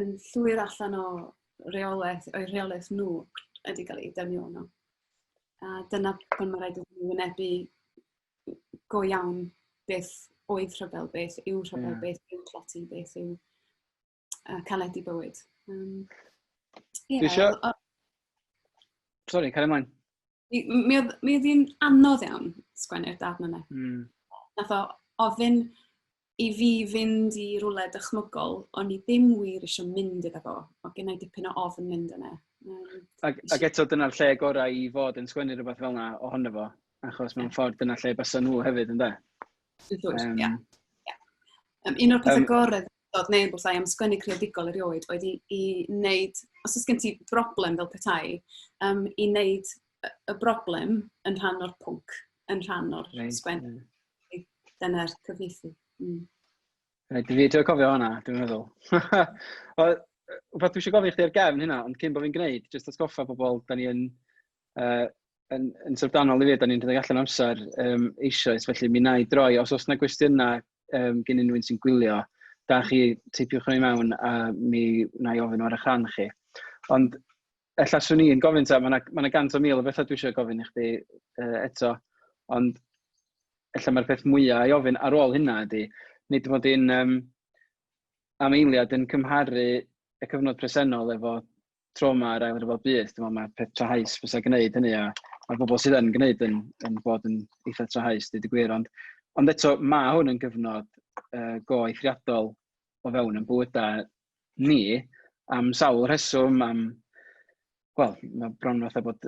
yn llwyr allan o reolaeth, o'i rheolaeth nhw ydy gael ei dynnu ono. A dyna pan mae rhaid iddyn nhw wynebu go iawn beth oedd rhyfel, beth yw rhyfel, beth yw tlodi, beth yw caledu bywyd. Yeah, Dwi isio... Sorry, cario ymlaen. Mi oedd hi'n anodd iawn sgwennu'r darn yna. Nath o ofyn i fi fynd i rywle dychmygol, o'n i ddim wir eisiau mynd iddo fo. Oedd gen i dipyn o ofn mynd yna. Ac eto dyna'r lle gorau i fod yn sgwennu rhywbeth fel yna ohono fo, achos mewn ffordd dyna lle bysa nhw hefyd, ynde? Wrth gwrs, ie. Un o'r pethau gorau dod neb wrtha i am sgwennu creadigol erioed oedd i wneud, os oes gen ti broblem fel petai, i wneud y broblem yn rhan o'r pwnc, yn rhan o'r sgwennu. Dyna'r cyfieithu. Reit, fi dwi'n cofio hwnna, dwi'n meddwl. Wbath dwi eisiau gofyn i chdi ar gefn hynna, ond cyn bod fi'n gwneud, jyst atgoffa pobl, da ni yn syfrdanol i fi, da ni'n rhedeg allan amser eisoes, felly mi na i droi, os oes yna gwestiynau gen unrhyw un sy'n gwylio, da chi teipiwch nhw i mewn a mi wna i ofyn nhw ar eich rhan chi. Ond ella swn i'n gofyn ta, mae yna ma 100,000 o bethau dwi eisiau gofyn i chdi eto, ond ella mae'r peth mwyaf i ofyn ar ôl hynna ydy, nid mod i'n am eiliad yn cymharu y cyfnod presennol efo trauma yr Ail Ryfel Byd. Dwi'n meddwl mae'r peth trahaus fysa gwneud hynny a Mae'r bobl sydd yn gwneud yn bod yn eitha trahaus, dweud y gwir, ond eto mae hwn yn gyfnod go eithriadol o fewn yn bywydau ni, am sawl rheswm, am, wel, mae bron fatha bod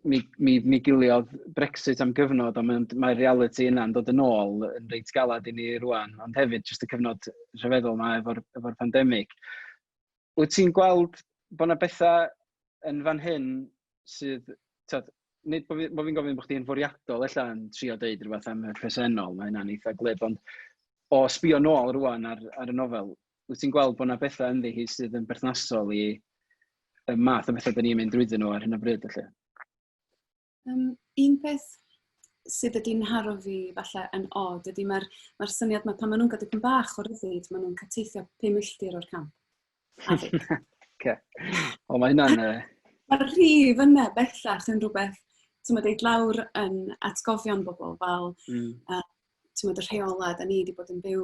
mi giliodd Brexit am gyfnod, ond mae'r reality yna'n dod yn ôl yn reit galad i ni rwan, ond hefyd jyst y cyfnod rhyfeddol yma efo'r pandemig. Wyt ti'n gweld bod yna bethau yn fan hyn sydd, tyd, nid bod fi'n gofyn bod chdi'n fwriadol ella yn trio deud rhywbeth am y presennol, mae hynna'n eitha glib, ond o sbio nôl rwan ar y nofel, wyt ti'n gweld bod yna bethau ynddi hi sydd yn berthnasol i y math o bethau dyn ni'n mynd drwyddyn nhw ar hyn o bryd, felly? Un peth sydd wedi nharo fi falle yn od ydy mae'r syniad mae pan maen nhw'n cael dipyn bach o ryddid, maen nhw'n cael teithio 5 milltir o'r camp. Okay. O, mae hynna'n... Mae'r rhif yna bellach yn rhywbeth, ti'n meddwl, lawr yn atgofion bobl fel ti'n meddwl, y rheolau da ni wedi bod yn byw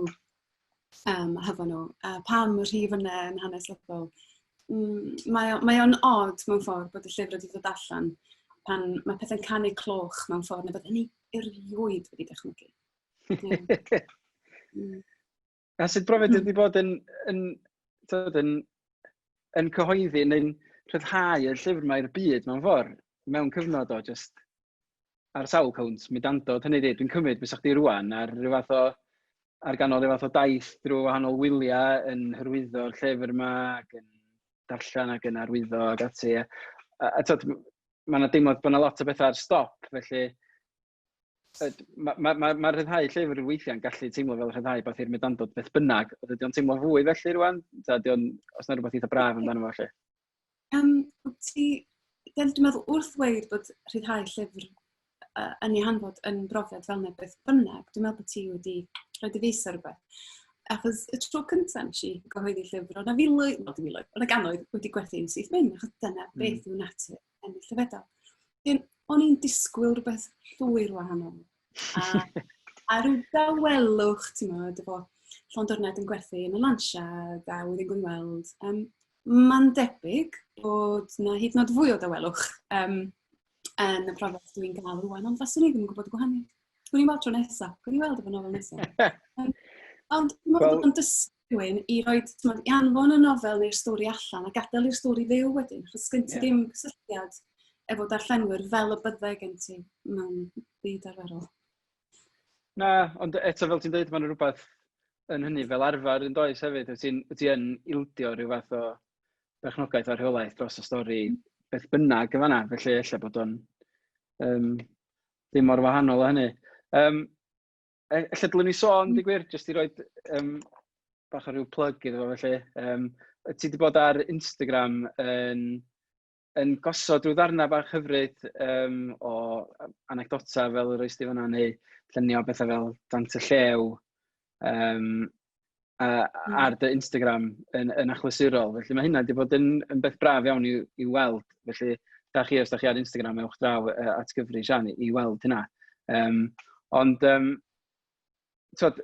hefo nhw. Pam y rhif yna yn hanesyddol? Mae o'n od mewn ffordd bod y llyfr wedi dod allan pan mae pethau'n canu cloch mewn ffordd na bydden ni erioed wedi dychmygu. Yeah. A sut brofiad wedi bod yn cyhoeddi neu'n rhyddhau y llyfr yma i'r byd mewn ffordd, mewn cyfnod o just ar sawl cownt, mudandod, hynny ydi, dwi'n cymryd bysa chdi rwan ar ryw fath o, ar ganol ryw fath o daith drwy wahanol wyliau yn hyrwyddo'r llyfr yma ac yn darllen ac yn arwyddo ac ati. A tyd, mae yna deimlad bod yna lot o bethau ar stop, felly ma rhyddhau llyfr weithiau'n gallu teimlo fel rhyddhau beth i'r mudandod beth bynnag. Ydy o'n teimlo fwy felly rwan? Ta ydy o'n, os yna rhywbeth eitha braf amdano fo felly? Dwi'n meddwl wrth ddweud bod rhyddhau llyfr yn ei hanfod yn brofiad fel yna beth bynnag, dwi'n meddwl bod ti wedi rhoi dy fys ar rhywbeth. Achos y tro cyntaf nes i gyhoeddi llyfr, o'na filoedd, wel dim miloedd, o'na gannoedd wedi gwerthu'n syth bin, achos dyna beth yw natur ennill y fedal. O'n i'n disgwyl rhywbeth llwyr wahanol. A rhyw dawelwch, ti'n meddwl, efo llond diwrnod yn gwerthu yn y lansiad a wedyn gwyn weld. Mae'n debyg bod na hyd yn oed fwy o dawelwch yn y profiad dwi'n gael rwan, ond faswn i ddim yn gwybod y gwahaniaeth. Gwni weld tro nesaf, gwni weld efo nofel nesaf. Ond dwi'n meddwl bod o'n dysgu rhywun i roi, t'mod, i anfon y nofel neu'r stori allan a gadael i'r stori fyw wedyn, achos sgyn ti ddim cysylltiad efo darllenwyr fel y byddai gen ti mewn byd arferol. Na, ond eto fel ti'n dweud, mae'n rhywbeth yn hynny fel arfer yn does hefyd. Wyt ti yn ildio rhyw fath o berchnogaeth a rheolaeth dros y stori beth bynnag yn fanna, felly ella bod o'n ddim mor wahanol o hynny. Ella dylwn ni sôn, di gwir, jyst i roi bach o ryw plug iddo fo felly. Ti wedi bod ar Instagram yn gosod rhyw ddarnau bach hyfryd o anecdota fel yr oes di fanna, neu llunio bethau fel Dant y Llew ar dy Instagram yn achlysurol. Felly mae hynna wedi bod yn beth braf iawn i weld. Felly da chi, os da chi ar Instagram, ewch draw at gyfri Sian i weld hynna. Ond, twod,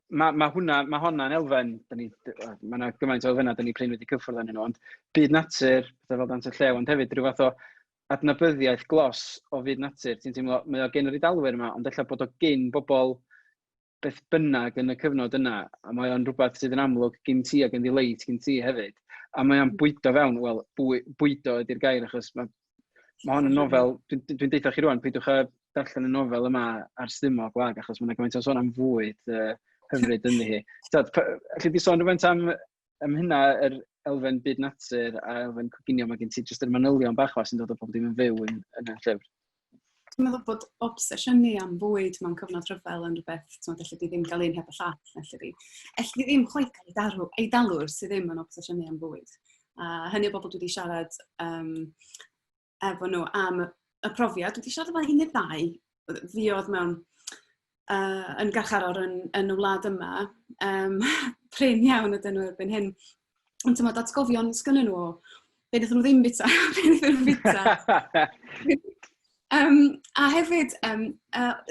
ma honna'n elfen, mae yna gymaint o elfennau da ni prin wedi cyffwrdd arnyn nhw, ond byd natur, pethau fel Dant y Llew, ond hefyd rhyw fath o adnabyddiaeth glos o fyd natur. Ti'n teimlo, mae o gen yr Eidalwyr yma, ond ella bod o gyn bobl beth bynnag yn y cyfnod yna, a mae o'n rhywbeth sydd yn amlwg gyn ti ac yn ddioleit gyn ti hefyd. A mae o'n bwydo fewn, wel, bwydo ydy'r gair, achos mae hon yn nofel, dwi'n deutha chi rwan, peidiwch â darllen y nofel yma ar stumog gwag, achos mae'n gymaint o sôn am fwyd hyfryd ynddi hi. Tyd, alli di sôn rhywfaint am hynna, yr elfen byd natur a elfen coginio, mae gen ti jyst yr manylion bach o sy'n dod o pob dim yn fyw yn y llyfr. Dwi'n meddwl bod obsesiynu am fwyd mewn cyfnod rhyfel yn rhywbeth, ti'n meddwl, alli di ddim gael un heb y llall, alli di. Alli di ddim chwaith cael Eidalwr sydd ddim yn obsesiynu am fwyd. A hynny o bobl dwi wedi siarad efo nhw am y profiad. Dwi wedi siarad efo un neu ddau fuodd mewn yn garcharor yn y wlad yma. Prin iawn ydyn nhw erbyn hyn. Ond ti'n meddwl, atgofion sgynnyn nhw o be wnaethon nhw ddim bita, be wnaethon nhw bita. A hefyd,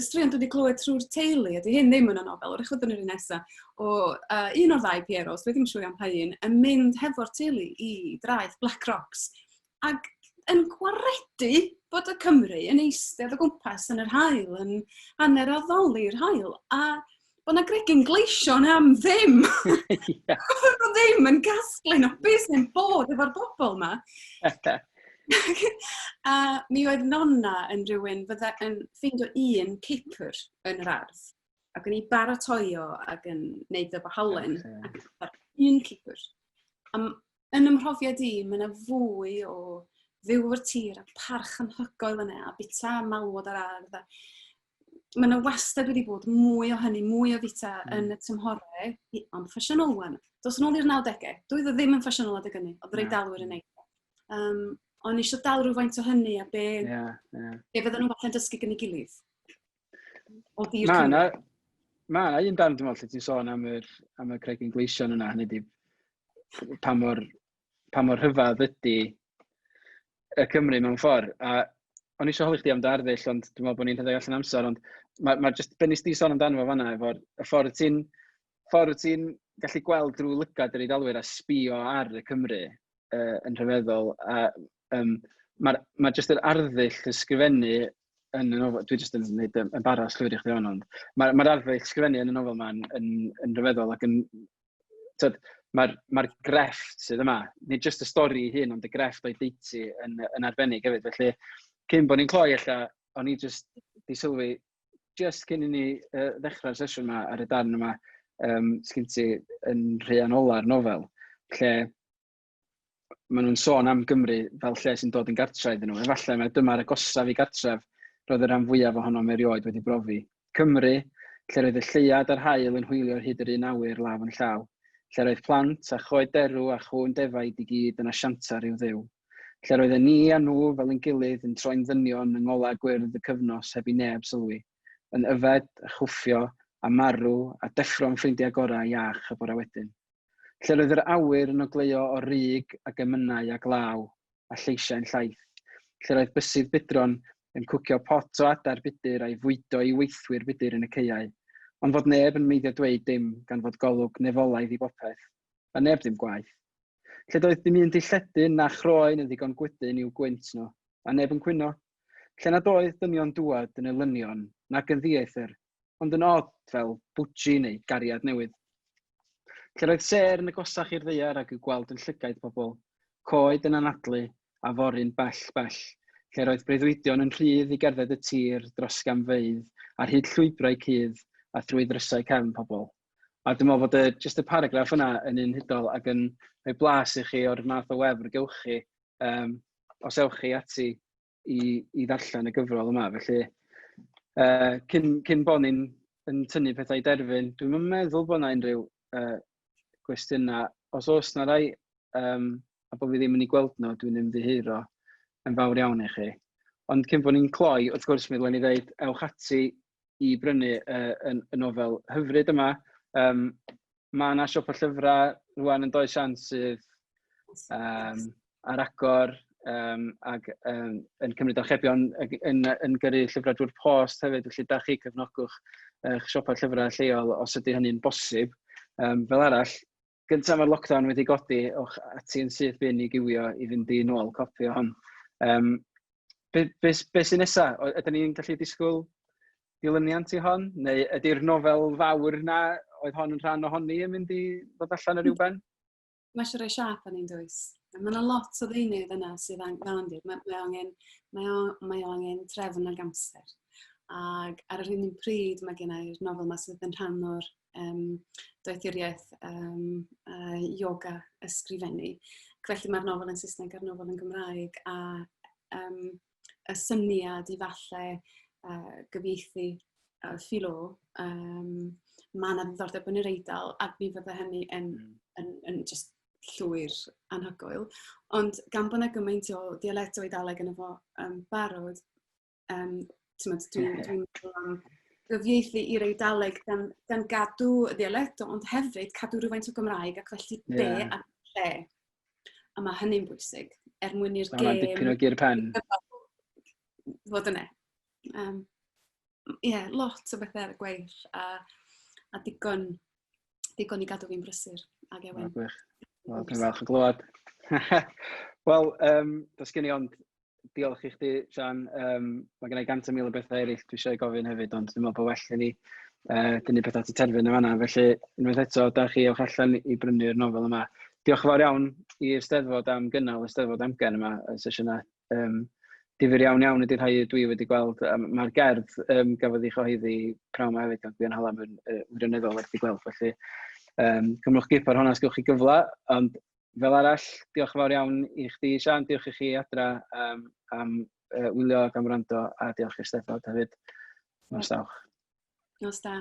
straeon dwi wedi clywed trwy'r teulu, ydy hyn ddim yn y nofel, wrach fyddwn ni'r un nesaf, o un o'r ddau Pieros, dwi ddim yn siŵr iawn pa un, yn mynd hefo'r teulu i draeth Black Rocks. Ac yn gwaredu bod y Cymry yn eistedd o gwmpas yn yr haul, yn hanner addoli'r haul, a bod 'na gregyn gleision am ddim. Bod nhw ddim yn casglu nhw, beth sy'n bod efo'r bobl 'ma? A mi oedd nonna yn rhywun fydda yn ffeindio un cipr yn yr ardd ac yn ei baratoi o ac yn neud efo halen ac un cipr. A yn 'y mhrofiad i, mae 'na fwy o fyw efo'r tir a parch anhygoel yna a bita malwod ar ardd a mae 'na wastad wedi bod mwy o hynny, mwy o fita yn y tymhorau, ond ffasiynol wan. Dos yn ôl i'r 90au, doedd o ddim yn ffasiynol adeg hynny, oedd yr Eidalwyr yn neud. O'n i eisiau dal rhywfaint o hynny a be, yeah. be fydden nhw'n falle'n dysgu gan ei gilydd. O dir Mae yna, ma yna un darn, dwi'n meddwl, lle ti'n sôn am, yr, am y cregyn gleision yna, hynny di pa mor, pa mor rhyfedd ydy y Cymru mewn ffordd. A o'n i eisiau holi chdi am dy arddull, ond dwi'n meddwl bod ni'n rhedeg allan amser, ond mae ma just, be nes di sôn amdano fo fanna, efo'r y ffordd ti'n ffordd ti'n gallu gweld drwy lygad yr Eidalwyr a sbio ar y Cymru yn rhyfeddol. A um, mae'r ma jyst yr arddull ysgrifennu yn y nofel, dwi jyst yn gwneud embaras llwyr i chdi hon, ond mae'r ma arddull ysgrifennu yn y nofel ma'n yn, yn rhyfeddol ac yn, tyd, mae'r ma grefft sydd yma, nid jyst y stori ei hun, ond y grefft o'i deiti yn, yn arbennig hefyd. Felly, cyn bod ni'n cloi ella, o'n i jyst di sylwi, jyst cyn i ni ddechrau'r sesiwn yma ar y darn yma, sgyn ti yn rhan ola'r nofel, lle maen nhw'n sôn am Gymru fel lle sy'n dod yn gartref iddyn nhw. Efallai mai dyma'r agosaf i gartref roedd y rhan fwyaf ohonom erioed wedi brofi. Cymru, lle roedd y lleuad a'r haul yn hwylio ar hyd yr un awyr law yn llaw, lle roedd plant a choed derw a chŵn defaid i gyd yn asianta rhyw dduw, lle roedden ni a nhw fel ein gilydd yn troi'n ddynion yng ngolau gwyrdd y cyfnos heb i neb sylwi, yn yfed a chwffio a marw a deffro'n ffrindiau gorau iach y bore wedyn. Lle roedd yr awyr yn ogleuo o rug ac emynau a glaw a lleisiau'n llaith. Lle roedd bysydd budron yn cwcio pot o adar budur a'i fwydo i weithwyr budur yn y caeau, ond fod neb yn meiddio dweud dim gan fod golwg nefolaidd i bopeth, a neb ddim gwaeth. Lle doedd dim un dilledyn na chroen yn ddigon gwydyn i'w gwynt nhw, a neb yn cwyno. Lle nad oedd dynion dŵad yn elynion nag yn ddieithr, ond yn od fel bwji neu gariad newydd. Lle roedd sêr yn agosach i'r ddaear ag i'w gweld yn llygaid pobl, coed yn anadlu a fory'n bell bell, lle roedd breuddwydion yn rhydd i gerdded y tir dros gamfeydd ar hyd llwybrau cudd a thrwy ddrysau cefn pobl. A dwi'n meddwl bod y, just y paragraff yna yn un hudol ac yn rhoi blas i chi o'r math o wefr gewch chi os ewch chi ati i, i ddarllen y gyfrol yma. Felly, cyn, cyn bod ni'n yn tynnu pethau i derfyn, dwi'n meddwl bod yna unrhyw gwestiynau. Os oes na rai, a bod fi ddim yn ei gweld nhw, dwi'n ymddiheuro yn fawr iawn i chi. Ond cyn bod ni'n cloi, wrth gwrs, mi ddylen ni ddeud, ewch ati i brynu y, y nofel hyfryd yma. Mae yna siop o llyfrau rwan yn does Sian sydd ar agor ac yn cymryd archebion yn, yn, yn gyrru llyfrau drwy'r post hefyd, felly da chi cefnogwch eich siopau llyfrau lleol os ydy hynny'n bosib. Fel arall, gyntaf mae'r lockdown wedi godi, o'ch ati yn syth bin i giwio i fynd i nôl copi o hon. Be, be, be sy'n nesa? Ydyn ni'n gallu disgwyl dilyniant i hon? Neu ydy'r nofel fawr na oedd hon yn rhan ohoni yn mynd i ddod allan ar ryw ben? Mae eisiau rhoi siâp arni'n does. Mae yna lot o ddeunydd yna sydd angen, fel yndi, mae, mae, angen, mae, o, mae o angen trefn ag amser. Ac ar yr un pryd mae gen i'r nofel yma sydd yn rhan o'r doethuriaeth yoga ysgrifennu. Ac felly mae'r nofel yn Saesneg a'r nofel yn Gymraeg a y syniad i falle gyfieithu philo, mae yna ddiddordeb yn yr Eidal ac mi fydde hynny yn, yn, yn just llwyr anhygoel. Ond gan bod yna gymaint o dialecto Eidaleg yn efo barod, t'mod, dwi'n dwi meddwl am gyfieithu i'r Eidaleg gan, gan gadw y ddialecto, ond hefyd cadw rhywfaint o Gymraeg ac felly be a lle. A mae hynny'n bwysig, er mwyn i'r gêm... dipyn o gur pen. Fod yna. Yeah, lot o bethau ar y gweill a, a digon, digon i gadw fi'n brysur ag Ewen. Gwych. Wel, dwi'n falch o glywed. Wel, does gen i ond Diolch i chdi, Sian. Mae gen i 100,000 o bethau eraill dwi eisiau gofyn hefyd, ond dwi'n meddwl bod well i ni dynnu pethau at y terfyn yn fanna. Felly, unwaith eto, da chi ewch allan i brynu'r nofel yma. Diolch yn fawr iawn i'r Steddfod am gynnal y Steddfod Amgen yma, y sesiynau difyr iawn iawn ydy'r rhai dwi wedi gweld. Mae'r gerdd gafodd ei chyhoeddi pnawn yma hefyd gan Gwion Hallam yn wirioneddol werth i gweld. Felly, cymrwch gip ar hwnna os gewch chi gyfle. Ond fel arall, diolch yn fawr iawn i chdi, Sian. Diolch i chi adra am wylio ac am wrando, a diolch i'r Steddfod hefyd. Nos dawch. Nos da.